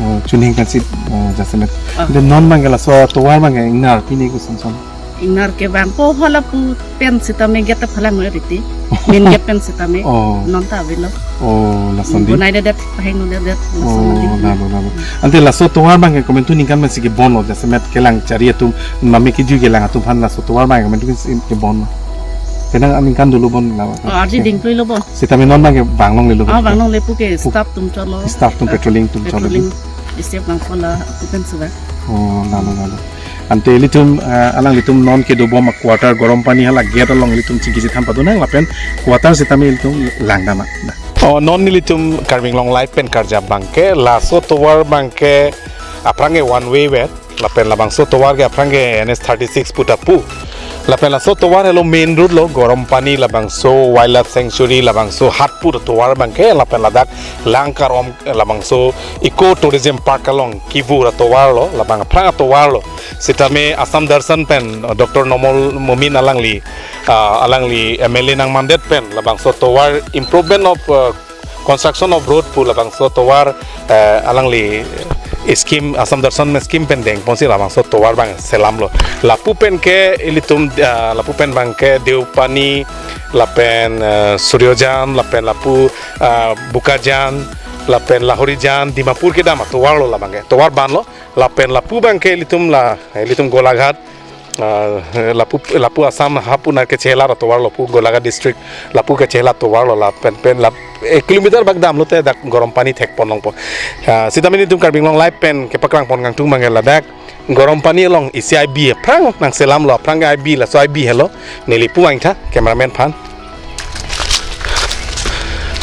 Oh, chuneng pensi, oh, jasemet. Ah. Ante non abangke laso tovar abangke ingnar pine koson son? Ingnar ke vangpo, hala pu pen sitame gate ta phalang riti. Main gate pen sitame. Oh. Non ta avelo. Oh, lason di. Bonaidedet, hingnodedet, lason di. Oh, lalo, lalo. Ante laso tovar abangke komantu ningkan pensi kebonlo, jasemet kelang chari atum, mame kejui kelang atum aphan laso tovar abangke komantu pensi kebonlo? Penang aningkan dolo bon la. Oh, arji dingklui lo bon. Sitame non abangke vanglonglelo. Ah, vanglongle pu ke staff atum chotlo. Staff atum patrolling atum chotlo. Patrolling. Step nangpo la, apu pen sudah. Oh, lalo, lalo. Ante ilitum, ah, alanglitum non kedobom a-quarter Gorompani hala gate along ilitum chingki chethan padonang lapen quarter sitame ilitum langdam. Oh, non nelitum Karbi Anglong Live pen karjap abangke, laso tovar abangke aphrang ke one way vet, lapen labangso tovar ke aphrang ke N H thirty-six puta pu. Lapen laso tovar helo main road lo, Gorompani labangso Wildlife Sanctuary labangso hatpur tovar abangke, lapen ladak Langkarom labangso Eco Tourism Park along kevur atovar lo, labang aphrang atovar lo. Sitame Assam Darshan pen, uh, Doctor Numal Momin alangli, uh, alangli M L A nangmandet pen labangso tovar improvement of, uh, construction of road pu labangso tovar, uh, alangli scheme, Assam Darshan scheme pen dengponsi labangso tovar abang selam lo. Lapu pen ke ilitum, uh, lapu pen abangke Deopani, lapen, uh, Suryojan, lapen lapu, uh, Bokajan, lapen Lahorijan, Dimapur kedam atovar lo labangke. Tovar ban lo, lapen lapu abangke ilitum la, ilitum Golaghat, ah, lapu, lapu Assam hapu na kechela atovar lo pu Golaghat district, lapu kechela atovar lo lapen pen lap, ek kilometer bak damlote dak Gorompani thekpon longpo. Ah, sitame nelitum Karbi Anglong Live pen kepaklangpon kangtung abangke ladak Gorompani along isi I B aphrang nangselam lo, aphrang I B laso I B helo, neli pu vangtha cameraman aphan.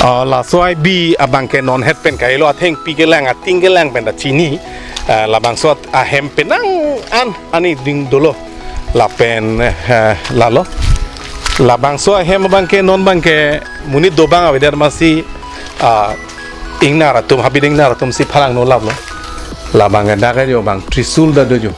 Ah, laso I B abangke non het pen kailo, athengpi kelang, ating kelang pen ta chini. Ah, labangso at-, ahem penang an ani ding dolo. Lapen, eh, lalo. Labangso ahem abangke non abangke monit dobang avedet amatsi, ah, ingnar atum, habit ingnar atumsi phalangno laplo. Labangke dak ajo abang trisul ta dojo.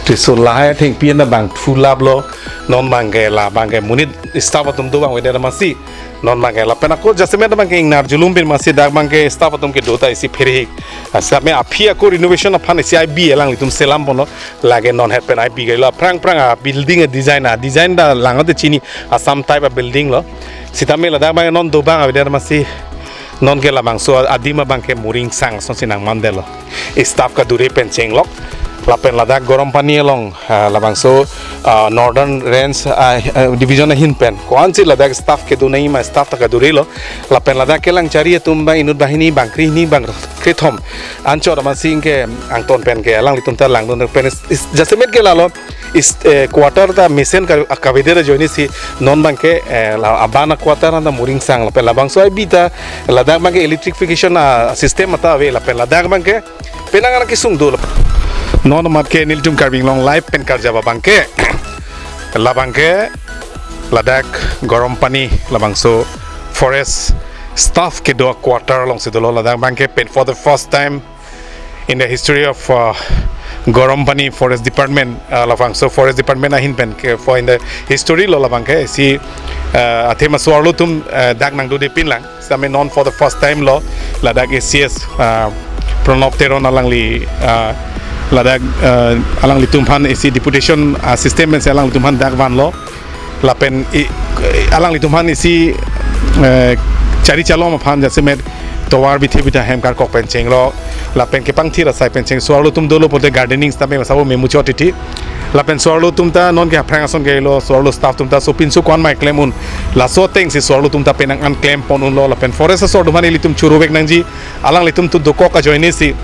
Trisul lahai athengpi an ta bang thu laplo. Non abangke labangke monit staff atum dobang avedet amatsi. Non abangke lapen ako jasemet abangke ingnar julum pen amatsi dak abangke staff atum kedo ta isi pherhik. Asap me aphi ako renovation aphan isi I B alanglitum selam ponlo. Lake non het pen I B kailo, aphrang aphrang a-building a-design, a-design ta langote chini, Assam type a-building lo. Sitame ladak abang non dobang avedet amatsi nonke labangso adim abangke Moringsang asonsi nangmandetlo. Staff kadure pen chenglok. Lapen ladak Gorompani along, ah, labangso, ah, Northern Range, ah, ah, Division ahin pen ko-ansi ladak staff kedo nangji ma staff ta kadurelo. Lapen ladak kelangchari atum abang inut banghini, bangkre hini, bangkrethom anchot amatsi ke angton pen ke alanglitum ta langdun pen is, is, jasemet ke lalo is, eh, quarter ta mesen ka, kavedet ajoinesi non abangke, eh, la aban a-quarter anta Moringsang lapen labangso I B ta ladak abangke electrification a-system anta ave lapen ladak abangke penang anak kesung dolo. Non amat ke nelitum Karbi Anglong Live pen karjap abangke, labangke ladak Gorompani labangso forest staff kedo quarter alongsi dolo, ladak abangke pen for the first time in the history of, uh, Gorompani Forest Department, uh, labangso Forest Department ahin pen ke for in the history lo labangke isi, uh, athema so-arlo atum, uh, dak nangdodepin lang. Sitame non for the first time lo ladak A C S, ah, Pranab Teron alangli, ah, ladak, ah, alanglitum aphan isi deputation, ah, system pensi alanglitum aphan dak vanlo. Lapen i, alanglitum aphan isi, eh, chari chalom aphan jasemet tovar bithe bitha hem karkok pen chenglo. Lapen kepangthir asai pen cheng so-arlo atum dolo pote gardening sitame masabo memuchot titi. Lapen so-arlo atum ta nonke aphrang ason kelo, so-arlo staff atum ta sopinso ko-an ma klem un. Laso atengsi so-arlo atum ta penang an klem pon unlo, lapen forest asor atum aphan ilitum choro vek nangji. Alanglitum tu dokok ajoinesi,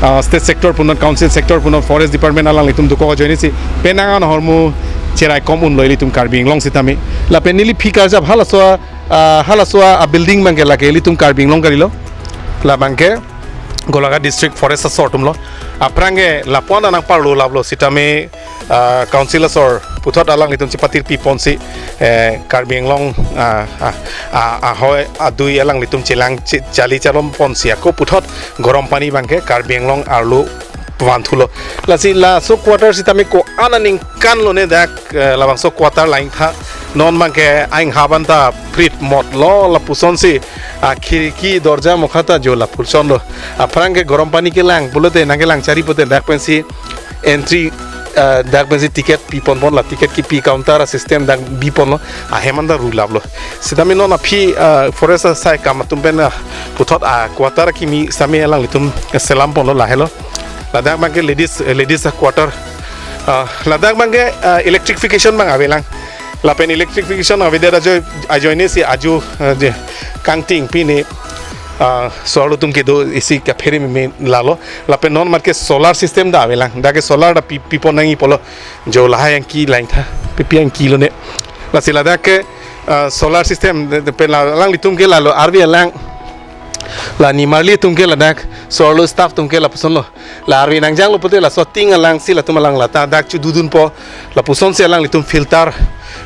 ah, state sector punon, council sector punon, forest department alanglitum dokok ajoinesi penang an ahormu cherai kom unlo ilitum Karbi Anglong sitame. Lapen neli phi karjap halaso, ah, halaso a-building abangke lake ilitum Karbi Anglong kalilo. Labangke Golaghat District Forest asor atumlo. Aphrang ke lapu-an ta nangparlo laplo sitame, ah, council asor puthot alanglitum chepatir piponsi, eh, Karbi Anglong, ah, ah, ah, ahoi adui alanglitum chelang che-, chali chalom ponsi ako puthot Gorompani abangke Karbi Anglong arlo vanthulo. Lasi laso quarter sitame ko-an aningkan lone dak, eh, labangso quarter lain tha non abangke aing haban ta prit motlo lapusonsi, ah, khirki dorja mokha ta jo lapusonlo. Aphrang ke Gorompani kelang pulote nangkelang chari pote dak pensi entry, ah, dak pensi ticket pipon pon la ticket kipi counter a-system dak biponlo ahem an ta ru laplo. Sitame non aphi, ah, forest asai kam atum pen, ah, puthot a-quarter kimi sitame alanglitum selam ponlo lahelo. Ladak abangke ladies, eh, ladies a-quarter. Ah, ladak abangke, ah, electrification abang avelang. Lapen electrification avedet ajoinesi ajo, ah, je kangting pine ah, so-arlo atum kedo isi kaphere meme lalo. Lapen non mat ke solar system ta avelang. Dak ke solar ta pi, pipon nangji pulo. Jo lahai angki lang tha. Pipi angki lone. Lasi ladak ke, ah, solar system de, de, pen la, alanglitum ke lalo arve alang. La nimarli atum ke ladak so-arlo staff atum ke lapuson lo. La arve nangjanglo pute laso ting alangsi latum alang lata dak chududunpo. Lapusonsi alanglitum filter,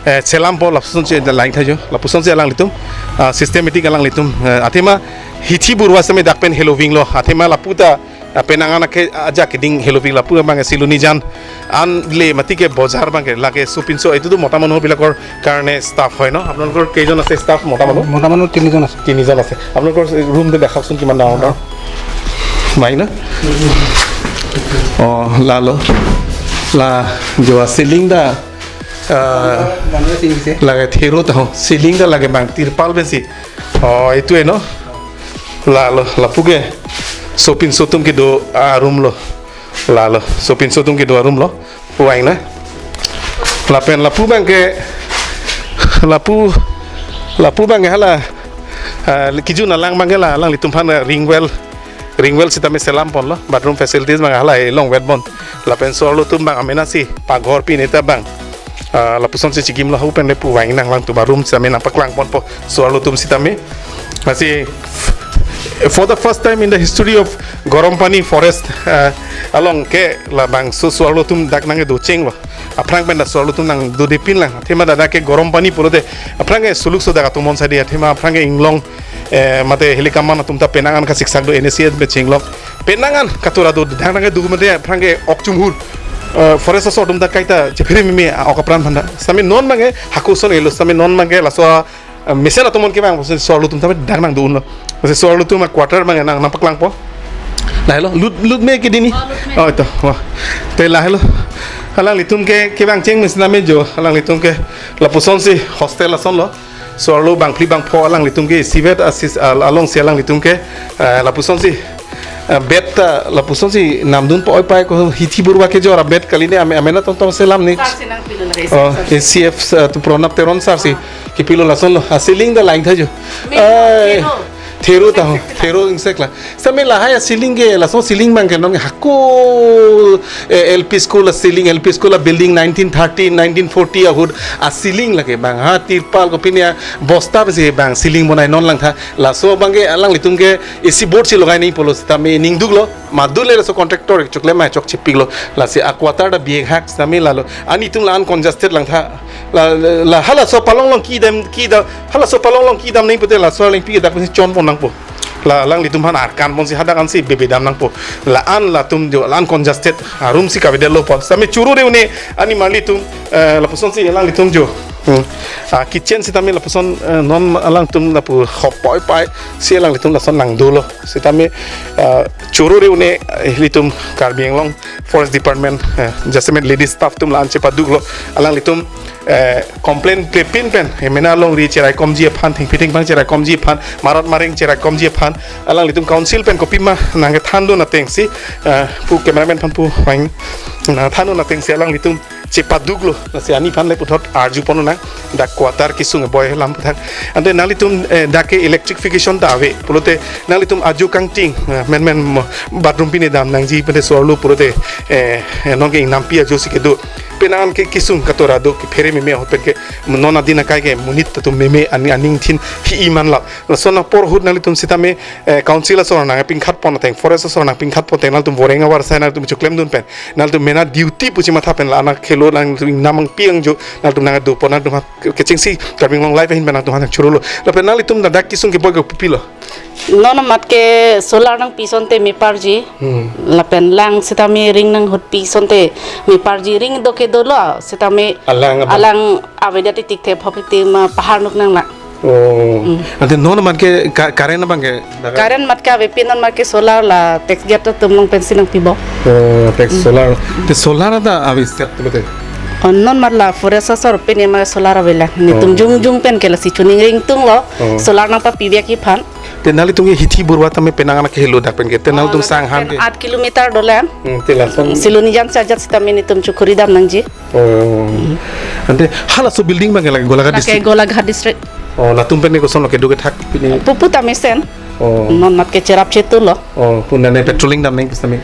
eh, chelampo, lapusonsi lang tha jo. Lapusonsi alanglitum, ah, systematic alanglitum, eh, athema hithi burwa seme dak pen heloving lo. Athema lapu ta, ah, penang an ke ajak keding heloving lapu abang Silonijan an le mati ke bojar abang ke lake sopinso itu tu mota manu bilakor karne staff hoy no. আপোনালোকৰ কেইজন আছে staff মতা মানুহ? মতা মানুহ তিনিজন আছে। তিনিজন আছে। আপোনালোকৰ ৰুম তে দেখাওকচোন কিমান ডাঙৰ ডাঙৰ। মাই না? অ, lalo. La jo ceiling ta, ah, মানুহে চিনি দিছে। Lake thero ta ho. Ceiling ta lake bang tirpal pensi. অ, এইটোৱে ন? Lalo, lapu ke sopinso atum kedo a-room lo. Lalo, sopinso atum kedo a-room lo. Puang na. Lapen lapu abang ke, lapu, lapu abang ke hala, ah, kijun alang abang ke la, alanglitum aphan, ah, ring well, ring well sitame selam ponlo, bathroom facilities abang hala, eh, long wet bon. Lapen so-arlo atum abang amenasi, paghor pine ta abang. Ah, lapusonsi chikimlo, hu pen le puang nang alangtum a-room sitame nangpaklang ponpo, so-arlo atum sitame. Lasi, for the first time in the history of Garampani forest, ah, along ke labangso so-arlo atum dak nangkedo chenglo. Aphrang pen ta so-arlo atum nangdodepin lang. Athema dak ke Garampani pulote. Aphrang ke suluk so dak atum onsadi. Athema aphrang ke inglong, eh, mate helikaman atum ta penang an kasiksak do N A C S pen chenglok. Penang an katura do dak nangkedo mate aphrang ke ok chumhur. Eh, forest asor atum ta kaita chephere meme, ah, ok apran aphan ta. Sitame non abang ke hako ason elo. Sitame non abang ke laso ah, mesen atum ke bang, so-arlo atum ta dak nangdo unlo. So-arlo atum a-quarter abang nang, nangpaklangpo. Lahelo, lut, lut me ke dini. Oh, lut me. Oh, ito, wah. Te lahelo. Alanglitum ke, kevang cheng mesen ame jo. Alanglitum ke lapusonsi hostel asonlo. So-arlo bangphli bangpho alanglitum ke isivet asis al-, alongsi alanglitum ke, eh, lapusonsi, eh, bed ta lapusonsi namdunpo, oi pai ko hithi burwa kejor a-bed kali ne ame, amena tongtong selam ni. Sir si nangpilo lake, oh, sir, sir. A C F, eh, tu Pranab Teron sir si. Ah. Kepilo lasonlo. A-ceiling ta lang tha jo. Me, ai, thero. Thero ta ho. Thero ingsek la. Sitame lahai a-ceiling ke, laso ceiling abang ke non hako, eh, L P school a-ceiling, L P school a-building nineteen thirty, nineteen forty ahut a-ceiling lake bang. Ha, tirpal kopine a-bosta pensi bang ceiling bonai non lang tha. Laso abang ke alanglitum ke isi board si logai nangji pulo sitame ningduklo. Madule laso contractor choklem mai chokchepiklo. Lasi a-quarter ta bihek hak sitame lalo. Anitum la-an congested lang tha. La, la, la halaso palong along kedam, kedam, halaso palong along kedam nangji pute laso alengpi dak pensi chonpon nangpo. La alanglitum aphan arkan ponsi hadak ansi bebedam nangpo. La-an latum jo, la-an congested, ah, room si kavedetlo pon. Sitame choro re une, ani marlitum, eh, lapusonsi alanglitum jo. Hmm. Ah, kitchen sitame lapuson, eh, non alangtum lapu hop pai pai si alanglitum lason nangdolo. Sitame, ah, choro re une, eh, ilitum Karbi Anglong Forest Department, eh, jasemet lady staff atum la-an chepaduklo. Alanglitum, eh, complain klepin pen, eh, mena longri cheraikomji aphan, thengpi thengphang cheraikomji aphan, marat mareng cheraikomji aphan, alanglitum council pen kopima nangkethandun atengsi, eh, pu cameraman aphan pu vang, nangthandun atengsi alanglitum chepaduklo, lasi ani aphan le puthot arjupon nang, dak quarter kesung boi alam aputhak. Ante nanglitum, eh, dak ke electrification ta ave, pulote nanglitum ajo kangting, eh, men men mo, bathroom pine dam nangji pute so-arlo pulote, eh, eh, non ke ingnampi ajo si kedo. Penang an ke kesung katura do, kephere meme ahut pen ke non adin akai ke monit atum meme ani aning thin hi-i man lap. Lason apor ahut nanglitum sitame, eh, council asor nangpinkhat pon ateng, forest asor nangpinkhat pon ateng, nanglitum voreng avar sai nanglitum choklemdun pen. Nanglitum mena duty pu chematha pen la anak khelo nanglitum ingnam angpi angjo, nanglitum nangdopon, nanglitum ha kechengsi Karbi Anglong Live ahin pen nanglitum ha nangchorolo. Lapen nanglitum ladak kesung keboi ke kopilo? Non amat ke solar nangpi asonte meparji. Hmm. Lapen lang sitame ring nanghutpi asonte meparji, ring do kedolo sitame alang abang, alang avedet titik thep hop tik ma pahar nuk nang la. Oh. Hmm. Ante non amat ke ka-, current abang ke? Current amat ke avepin, non amat ke solar la tax gate atum along pensi nangpipo. Oh, tax, hmm, solar. Te solar ta ave step tu bete. Oh, non amat la forest asor pine ma solar avelang. Netum, oh, jongjong pen ke lasi chuning ring tunglo. Oh. Solar nangpapi biak iphan. Te nanglitum ke hithi burwa tame penang an ke helo dak pen ke. Te nanglitum, oh, sang han ke aat kilometer dolang. Hmm, te lason. Silonijan si ajat sitame netum chukuri dam nangji. Oh. Ante halaso building abang ke lake Golaghat, lake district? Golaghat district. Oh, latum pen ke kosonlo kedo kethak pine? Pupu ta mesen. Oh. Non mat ke cherap chetu lo. Oh, pun nane patrolling dam neng pistami.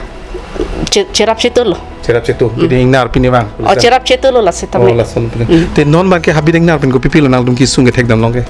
Che-, cherap chetu lo. Cherap chetu. Hmm. Pini ingnar pini bang. Oh, cherap chetu lo la sitame. Oh, lason pini. Hmm. Te non mat ke habit ingnar pin kopi pilo nangtum kesung kethek dam long ke.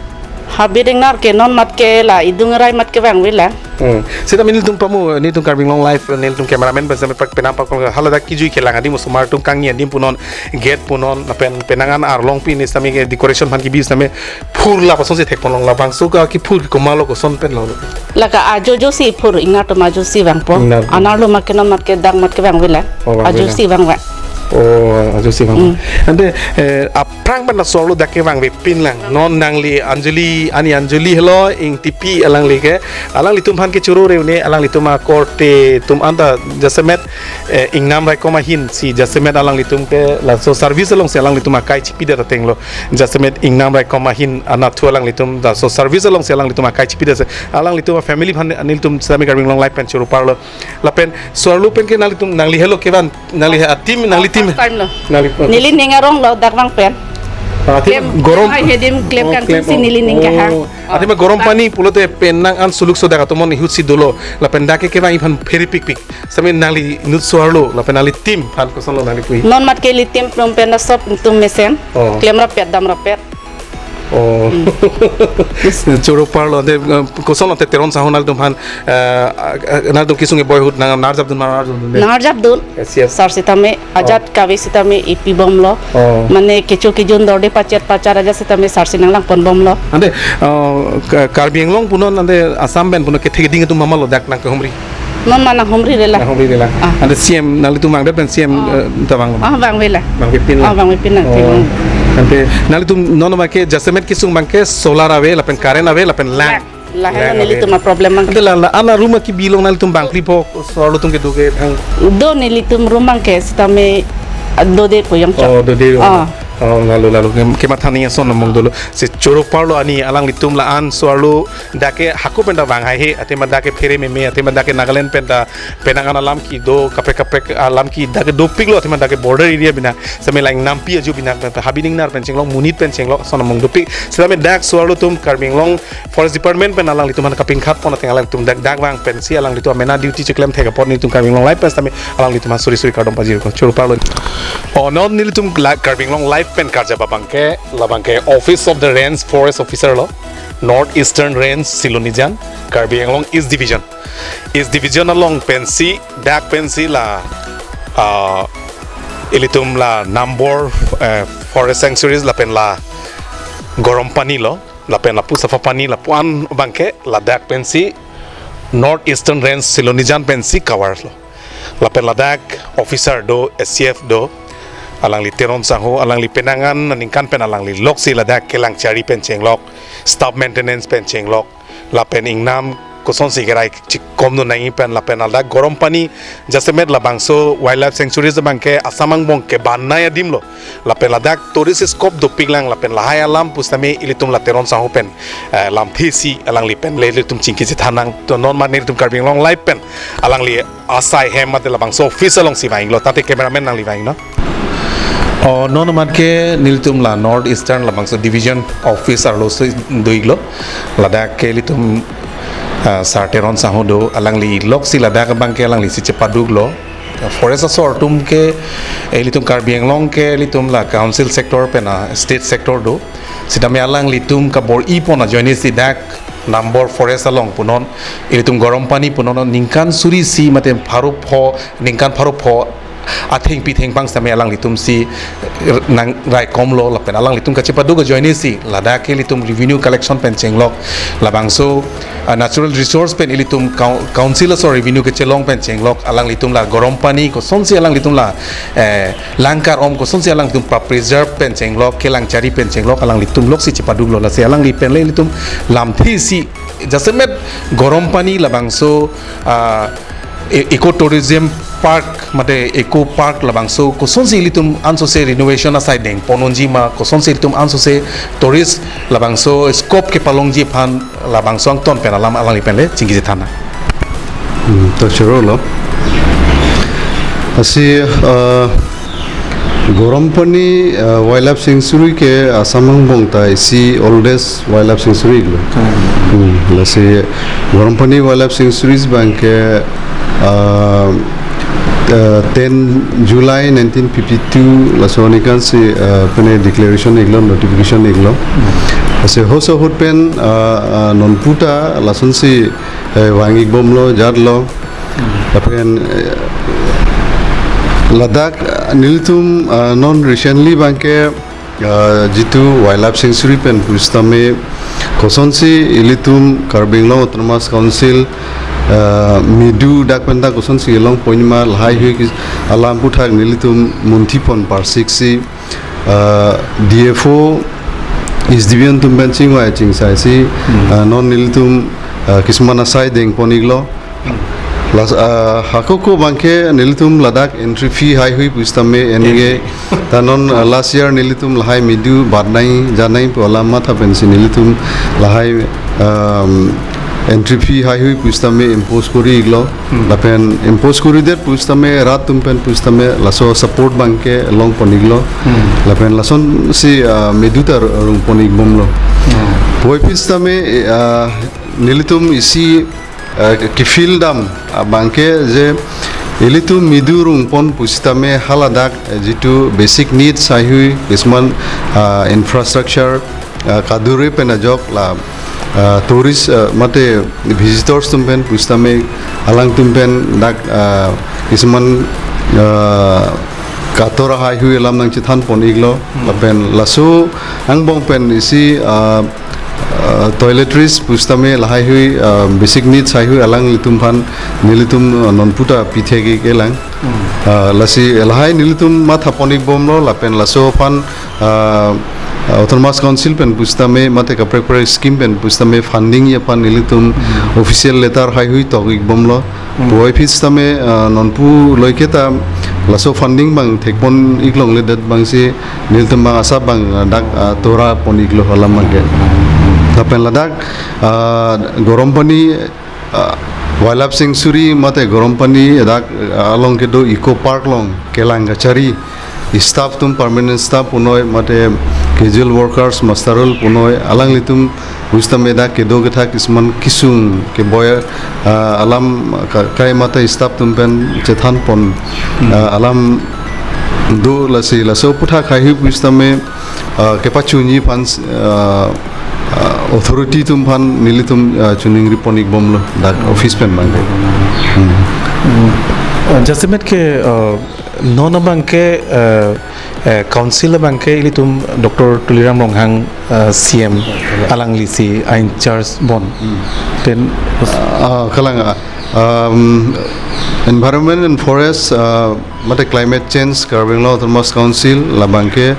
Habit ingnar ke non mat ke la idung rai mat ke bang vela. Hmm. Sitame nelitum pamu, nelitum Karbi Anglong Live, nelitum cameraman pen sitame pak penang pak hala dak kejui kelang adim osomar atum kangni adim punon gate punon lapen penang an arlong pini sitame ke decoration aphan kebi sitame phur la pasong si thek ponlong labangso ke kephur ke komatlo koson pen lo. Lake ajo ajo si phur ingnar atum ajo si vangpo. Ingnar atum. Anerlo mat ke non mat ke dak mat ke bang vela. Oh, bang ajo vela. Si vang vang. Oh, ajo si vang. Hmm. Ante, eh, aphrang pen la so-arlo dak ke vangve pin lang. Non nangli Anjali, ani Anjali helo, Ingtipi alangli ke. Alanglitum aphan ke choro reune, alanglitum akorte atum anta jasemet, eh, ingnam raikom ahin si jasemet alanglitum ke laso service along si alanglitum akai chipidet ateng lo. Jasemet ingnam raikom ahin anatthu alanglitum laso service along si alanglitum akai chipidet si alanglitum a-family aphan nelitum sitame Karbi Anglong Live pen choro parlo. Lapen so-arlo pen ke nanglitum nangli helo kevan nangli ateam nangli team. First time lo. Nangli neli ning arong lo dak vang pen. Ah, ateam klem gorom. Ai hedim klem. Oh, kangtung klem, si oh. Neli ning kahang. Oh. Athema gorom pani pulote penang an suluk so dak atomon ihut si dolo. Lapen dak ke kevang iphan pherepikpik. Sitame nangli inut so-arlo lapen nangli team aphan kosonlo nangli kui. Non mat ke ili team prum pen na sop tum mesen. Oh. Klem rapet dam rapet. Oh. Hmm. Choro parlo ante, eh, kosonlo ante Teron Sangho nangtum aphan, eh, eh, nangtum kesung ke boyhood nang nangarjapdun nangarjapdun de. Nangarjapdun. Yes, yes. Sar sitame ajat kave sitame ipi bomlo. Oh. Mane kecho kejun dorde pachet pachet ajat sitame sar si nanglang pon bomlo. Ante, uh, Ka-, Karbi Anglong punon ante Assam pen punon kethek ding atum mama lo dak nangkehumri. Non ma nanghumri rela. Nanghumri rela. Ah. Ante C M nanglitum mangdet pen C M, oh, eh, ta vang lo. Ah, vangve la. Vangve pin la. Ah, vangve pin nang. Oh. Ante nanglitum non ma ke jasemet kesung abang ke solar ave lapen current ave lapen lang. Lang. Lahai lang nelitum ave. A-problem abang. Ante la, la, ana room kebi along nanglitum bangphli po so-arlo atum kedo ke thang. Do nelitum room abang ke sitame dode po yang chok. Oh, dode. Ah. Oh, lalu, lalu. Kem-, kematha ni ason among dolo. Si choro parlo ani alanglitum la-an so-arlo dak ke hako pen ta vang haihe, athema dak ke phere meme, athema dak ke Nagaland pen ta penang an alam kedo, kaprek kaprek alam ke dak ke dopiklo, athema dak ke border area bina, sitame lang nampi aju bina, habit ingnar pen chenglok, monit pen chenglok, ason among dopik. Sitame dak so-arlo atum Karbi Anglong Forest Department pen alanglitum aphan kapinkhat pon ateng alanglitum dak dak vang pensi alanglitum amena duty cheklem thek apot nelitum Karbi Anglong Live pen sitame alanglitum aphan suri suri kardom pajirko. Choro parlo. Oh, non nelitum la-, Karbi Anglong Live pen karjap abang ke labang ke Office of the Range Forest Officer lo, North Eastern Range Silonijan, Karbi Anglong East Division. East Division along pensi dak pensi la, ah, ilitum la Nambor, eh, Forest Sanctuaries lapen la Gorom Pani lo. Lapen lapu Safa Pani lapu-an abang ke ladak pensi North Eastern Range Silonijan pensi cover lo. Lapen ladak officer do, S C F do, alangli Teron Sangho, alangli penang an aningkan pen alangli loksi ladak kelang chari pen chenglok, staff maintenance pen chenglok, lapen ingnam kosonsi kerai chikom do nangji pen lapen ladak Gorom Pani jasemet labangso Wildlife Sanctuaries abang ke Assam angbong kebanai adim lo. Lapen ladak tourist scope dopik lang lapen lahai alam pusitame ilitum la Teron Sangho pen, eh, lamthe si alangli pen le ilitum chingki chethan nang to non ma nelitum Karbi Anglong Live pen alangli asai hem mate labangso office alongsi vanglo tate cameraman nangli vanglo. Oh, non mat ke nelitum la North Eastern labangso division office arlosi do-iklo. Ladak ke ilitum, ah, Sar Teron Sangho do alangli loksi ladak abang ke alanglisi chepaduklo. Forest asor atum ke, eh, ilitum Karbi Anglong ke ilitum la council sector pen a state sector do. Sitame alanglitum kabor-i pon ajoine si dak Nambor Forest along punon ilitum Gorom Pani punon ningkan suri isi mate pharo pho, ningkan pharo pho athengpi thengphang sitame alanglitum si nang raikomlo lapen alanglitum kachepaduk ajoine si ladak ke ilitum revenue collection pen chenglok labangso, ah, natural resource pen ilitum coun-, council asor revenue kechelong pen chenglok alanglitum la Gorom Pani kosonsi alanglitum la, eh, lang kar-om kosonsi alanglitum pra-preserve pen chenglok kelang chari pen chenglok alanglitum loksi chepaduklo lasi alangli pen le ilitum lamthe si jasemet Gorom Pani labangso, ah, e-, eco tourism park mate eco park labangso kosonsi ilitum ansose renovation asai dengpon unji ma kosonsi ilitum ansose tourist labangso scope kepalongji aphan labangso angton pen alam alangli pen le chingki chethan nang. Hmm, to choro lo. Lasi, eh, Garampani uh, Wildlife Sanctuary ke Assam angbong ta isi oldest wildlife sanctuary lo. Hmm, lasi Garampani Wildlife Sanctuaries abang ke uh, uh, ten July nineteen fifty-two laso nikan si uh, pene declaration iklo, notification iklo. Lasi hoso ahut pen uh, uh, nonpu ta lason si uh, vang ikbomlo, jatlo. Lapen eh, ladak nelitum uh, non recently abang ke uh, jitu wildlife sanctuary pen pusitame kosonsi ilitum Karbi Anglong Autonomous Council uh, midu dak pen ta kosonsi long ponma lahai hui alam aputhak nelitum munthi pon parsik si uh, D F O, S D P O atum pen chingvai chingsai si uh, non nelitum uh, kisuman asai deng pon iklo. Las uh, hako ako abang ke nelitum ladak entry fee haihui pusitame enige ta non uh, last year nelitum lahai midu bat nai janai pu alam matha pensi nelitum lahai um, entry fee haihui pusitame impose kori iklo. Lapen impose koridet pusitame rat atum pen pusitame laso support abang ke long pon iklo. Lapen lasonsi uh, midu ta rung pon ikbomlo. Puvoiphit sitame uh, nelitum isi uh, ke-feel dam abang ke je ilitum midu rung pon pusitame haladak uh, jitu basic needs haihui kisuman uh, infrastructure uh, kadure pen ajok la uh, tourist uh, mate visitors atum pen pusitame alangtum pen dak uh, kisuman uh, katora haihui alam nangchethan pon iklo. Lapen laso angbong pen isi uh, uh, toiletries pusitame lahaihui uh, basic needs haihui alanglitum aphan nelitum uh, nonpu ta pithek ik-elang. Uh, lasi lahai nelitum matha pon ikbomlo lapen laso aphan uh, Autonomous Council pen pusitame mate kaprek kaprek scheme pen pusitame funding aphan nelitum official letter haihui tok ikbomlo. Puvoiphit sitame uh, nonpu loike ta laso funding abang thek pon iklongledet abang si nelitum abang asap abang uh, dak uh, tora pon iklo alam abang ke. Lapen ladak uh, Garampani uh, Wildlife Sanctuary mate Garampani dak uh, along kedo Eco Park along kelang kachari staff atum, permanent staff punoi mate casual workers, muster roll punoi alanglitum pusitame dak kedo kethak kisuman kesung keboi uh, alam ka-, kai mate staff atum pen chethan pon uh, alam do. Lasi laso aputhak haihui pusitame uh, kepachunji aphan uh, uh, authority atum aphan nelitum uh, choningri pon ikbomlo dak office pen abang ke. Hmm. Uh, jasemet ke uh, non abang ke uh, uh, council abang ke ilitum Doctor Tuliram Ronghang uh, C M alangli si in charge bon. Then Uh, kalang uh, um, Environment and Forest uh, mate Climate Change Karbi Anglong Autonomous Council labang ke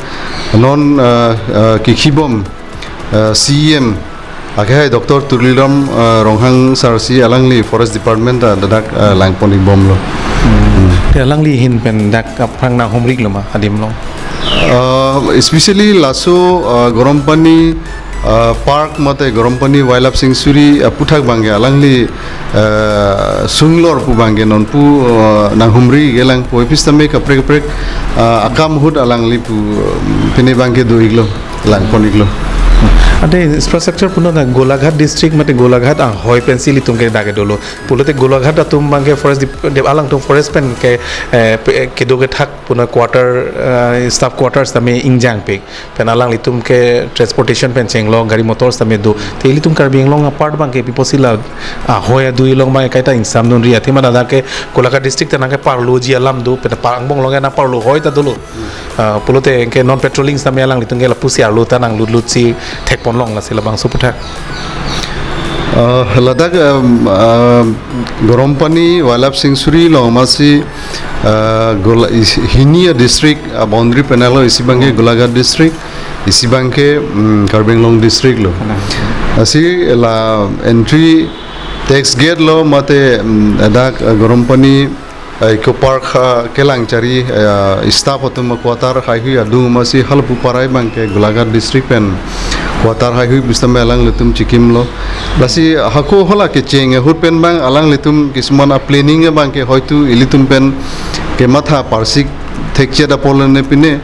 non uh, uh, kikhibom uh, C E M akehai Doctor Tuliram uh, Ronghang sir si alangli Forest Department ta dadak uh, lang pon ikbomlo. Te alangli ahin pen dak aphrang nanghumri iklo ma adim along? Uh, especially laso uh, Garampani uh, Park mate Garampani Wildlife Sanctuary uh, aputhak abang ke alangli uh, sunglor pu abang ke nonpu uh, nanghumri iklang, puvoiphit sitame kaprek kaprek uh, akam ahut alangli pu uh, pine abang ke do iklo, lang pon iklo. Ante infrastructure punon na Golaghat district mate Golaghat ahoi pensi ilitum ke dak ke dolo. Pulote Golaghat atum abang ke forest dip-, dip-, alangtum forest pen ke eh, pe-, kedo kethak punon quarter eh, staff quarters tame ingjangpik. Pen alanglitum ke transportation pen chenglo, gari motor tame do. Te ilitum Karbi Anglong apart abang ke pi apotsi la ahoi adui along abang kaita ingsamdunri, athema dak ke Golaghat district ta nangkeparloji alam do, pen par angbong along ke nangparlohoi ta dolo. Ah, pulote ke non patrolling tame alanglitum ke lapusi arlo ta nanglutlut si thekponlong, lasi labangso aputhak. Uh, ladak um, uh, Garampani Wildlife Sanctuary along amatsi uh, Gola-, is- hini a-district uh, boundary pen lo, isi abang ke Golaghat district, isi abang ke um, Karbi Anglong district lo. Lasi la entry tax gate lo mate um, dak uh, Garampani uh, Eco Park uh, kelang kachari uh, staff atum quarter haihui adung amatsi halapu parai abang ke Golaghat district pen quarter haihui pusitame alanglitum chikimlo. Lasi hako hala kecheng ahut pen abang alanglitum kisuman a-planning abang ke hoitu ilitum pen kematha parsik thekchet apot lone pine,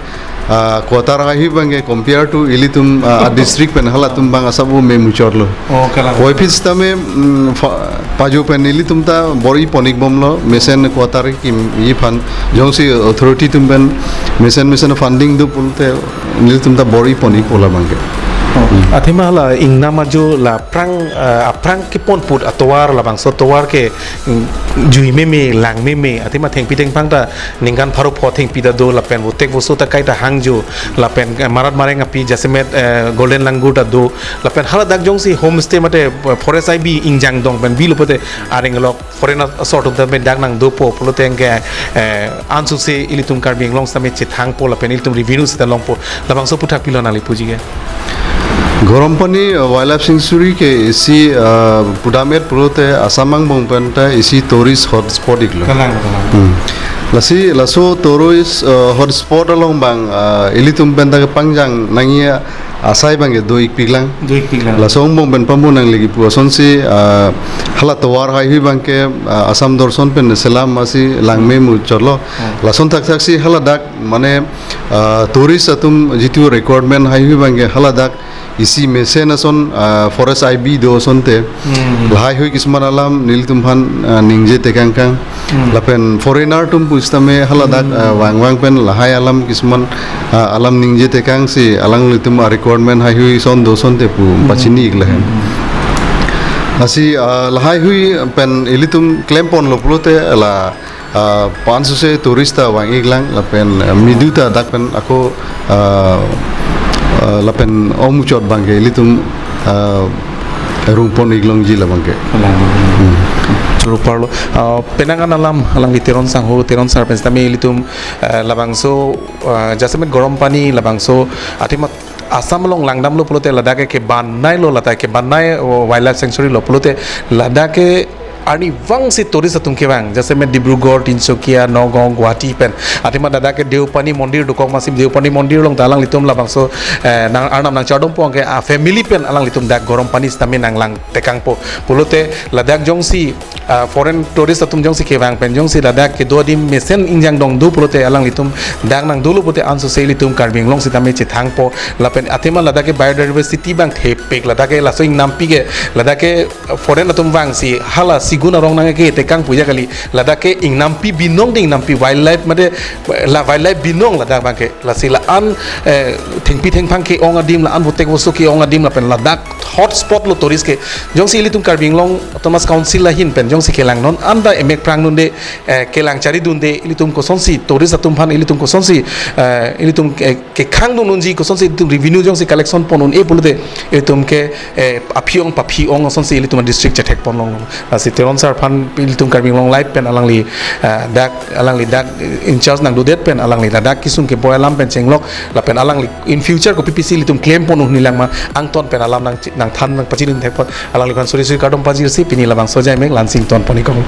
ah, quarter haihui abangke compare to ilitum, ah, a district pen halatum abang asap o me muchotlo. Oh, kalang. Puvoiphit sitame, mm, fa-, pajo pen ilitum ta bor-i pon-ik bomlo, mesen quarter kim-i aphan, jongsi authority atum pen mesen mesen funding do pulote ilitum ta bor-i pon-ikpo labangke. Oh, athema la ingnam ajo la aphrang, eh, aphrang kepon put atovar labangso tovar ke, mm, jui meme, lang meme, athema thengpi thengphang ta ningkan pharo pho thengpi ta do, lapen votek voso ta kaita hangjo, lapen, eh, marat mareng api jasemet, eh, Golden Langur ta do, lapen haladak jongsi homestay mate, eh, forest I B ingjang dong pen bilo pote areng lok foreign asor atum ta dak nangdopo pulote anke, eh, ansose ilitum Karbi Anglong sitame chethangpo lapen ilitum revenue sita longpo, labangso aphuthak pilo nangli puji ke. Gorompani, uh, Wildlife Sanctuary ke isi, uh, pudam-et pulote Assam angbong pen ta isi tourist hotspot iklo. Kalang, kalang. Hmm. Lasi laso tourist, uh, hotspot along abang, uh, ilitum pen ta kepangjang nangji asai abangke do-ikpiklang. Do-ikpiklang. Laso angbong pen pambu nangli kipu asonsi, uh, hala tovar haihui abangke, uh, Assam Dorson pen selam asi lang me muchotlo. Hmm. Lason thakthaksi haladak mane, ah, tourist atum jitu requirement haihui abangke haladak isi mesen ason, ah, forest I B do asonte. Hmm. Lahaihui kisuman alam nelitum aphan, ah, ningje tekangkang. Hmm. Lapen foreigner atum pusitame haladak, Hmm. ah, vangvang pen lahai alam kisuman, ah, alam ningje tekangsi alanglitum a requirement haihui ason do asonte pu Hmm. pachini-ik lahen. Hmm. Lasi, ah, lahaihui pen ilitum klemponlo pulote la ah, pansose tourist ta vang-iklang lapen, ah, midu ta dak pen ako, ah, ah, lapen omuchot abangke ilitum, ah, rungpon-ik longji labangke. Kalang. Hmm. Choro parlo. Ah, penang an alam alangli Teron sangho, Teron sar pen sitame ilitum, ah, labangso, ah, jasemet Gorompani labangso athema Assam along langdamlo pulote ladak ke kebanai lo, ladak kebanai, oh, wildlife sanctuary lo pulote ladak ke arnivangsi tourist atum kevang, jasemet Dibrugarh, Tinsukia, Nagaon, Guwahati pen. Athema ladak ke Deopani Mondir dokok amatsi Deopani Mondir along ta alanglitum labangso, eh, nang arnam nangchardonpo anke a family pen alanglitum dak Gorompani sitame nanglang tekangpo. Pulote ladak jongsi, ah, foreign tourist atum jongsi kevang pen jongsi ladak kedo adim mesen ingjang dong do pulote alanglitum dak nangdolo pulote ansose ilitum Karbi Anglong sitame chethangpo. Lapen athema ladak ke biodiversity abang thepik, ladak ke laso ingnampi ke, ladak ke foreign atum vangsi hala sigun arong nangke tekang puja kali, ladak ke ingnampi binong ding, ingnampi wildlife mate la wildlife binong ladak abangke. Lasi la-an, eh, thengpi thengphang ke-ong adim, la-an votek voso ke-ong adim lapen ladak hotspot lo tourist ke. Jongsi ilitum Karbi Anglong Autonomous Council ahin pen jongsi kelang non anta emek prang dunde, eh, kelang charidunde, ilitum kosonsi tourist atum aphan ilitum kosonsi, eh, ilitum ke, kekhang dun unji, kosonsi ilitum revenue jongsi collection pon un-e pulote ilitum ke, eh, aphi-ong paphi-ong asonsi ilitum district chethekpon longlo. Lasi Teron sar aphan ilitum Karbi Anglong Live pen alangli, eh, dak, alangli dak in charge nangdodet pen alangli ladak kesung keboi alam pen chenglok lapen alangli in future kopi pisi ilitum klempon un-e langma angton pen alam nang, nangthan nangpachini thekpon, alangliphan suri suri kardom pajirsi pini labangso ajai mek la-ansi ingtonpon-ikong.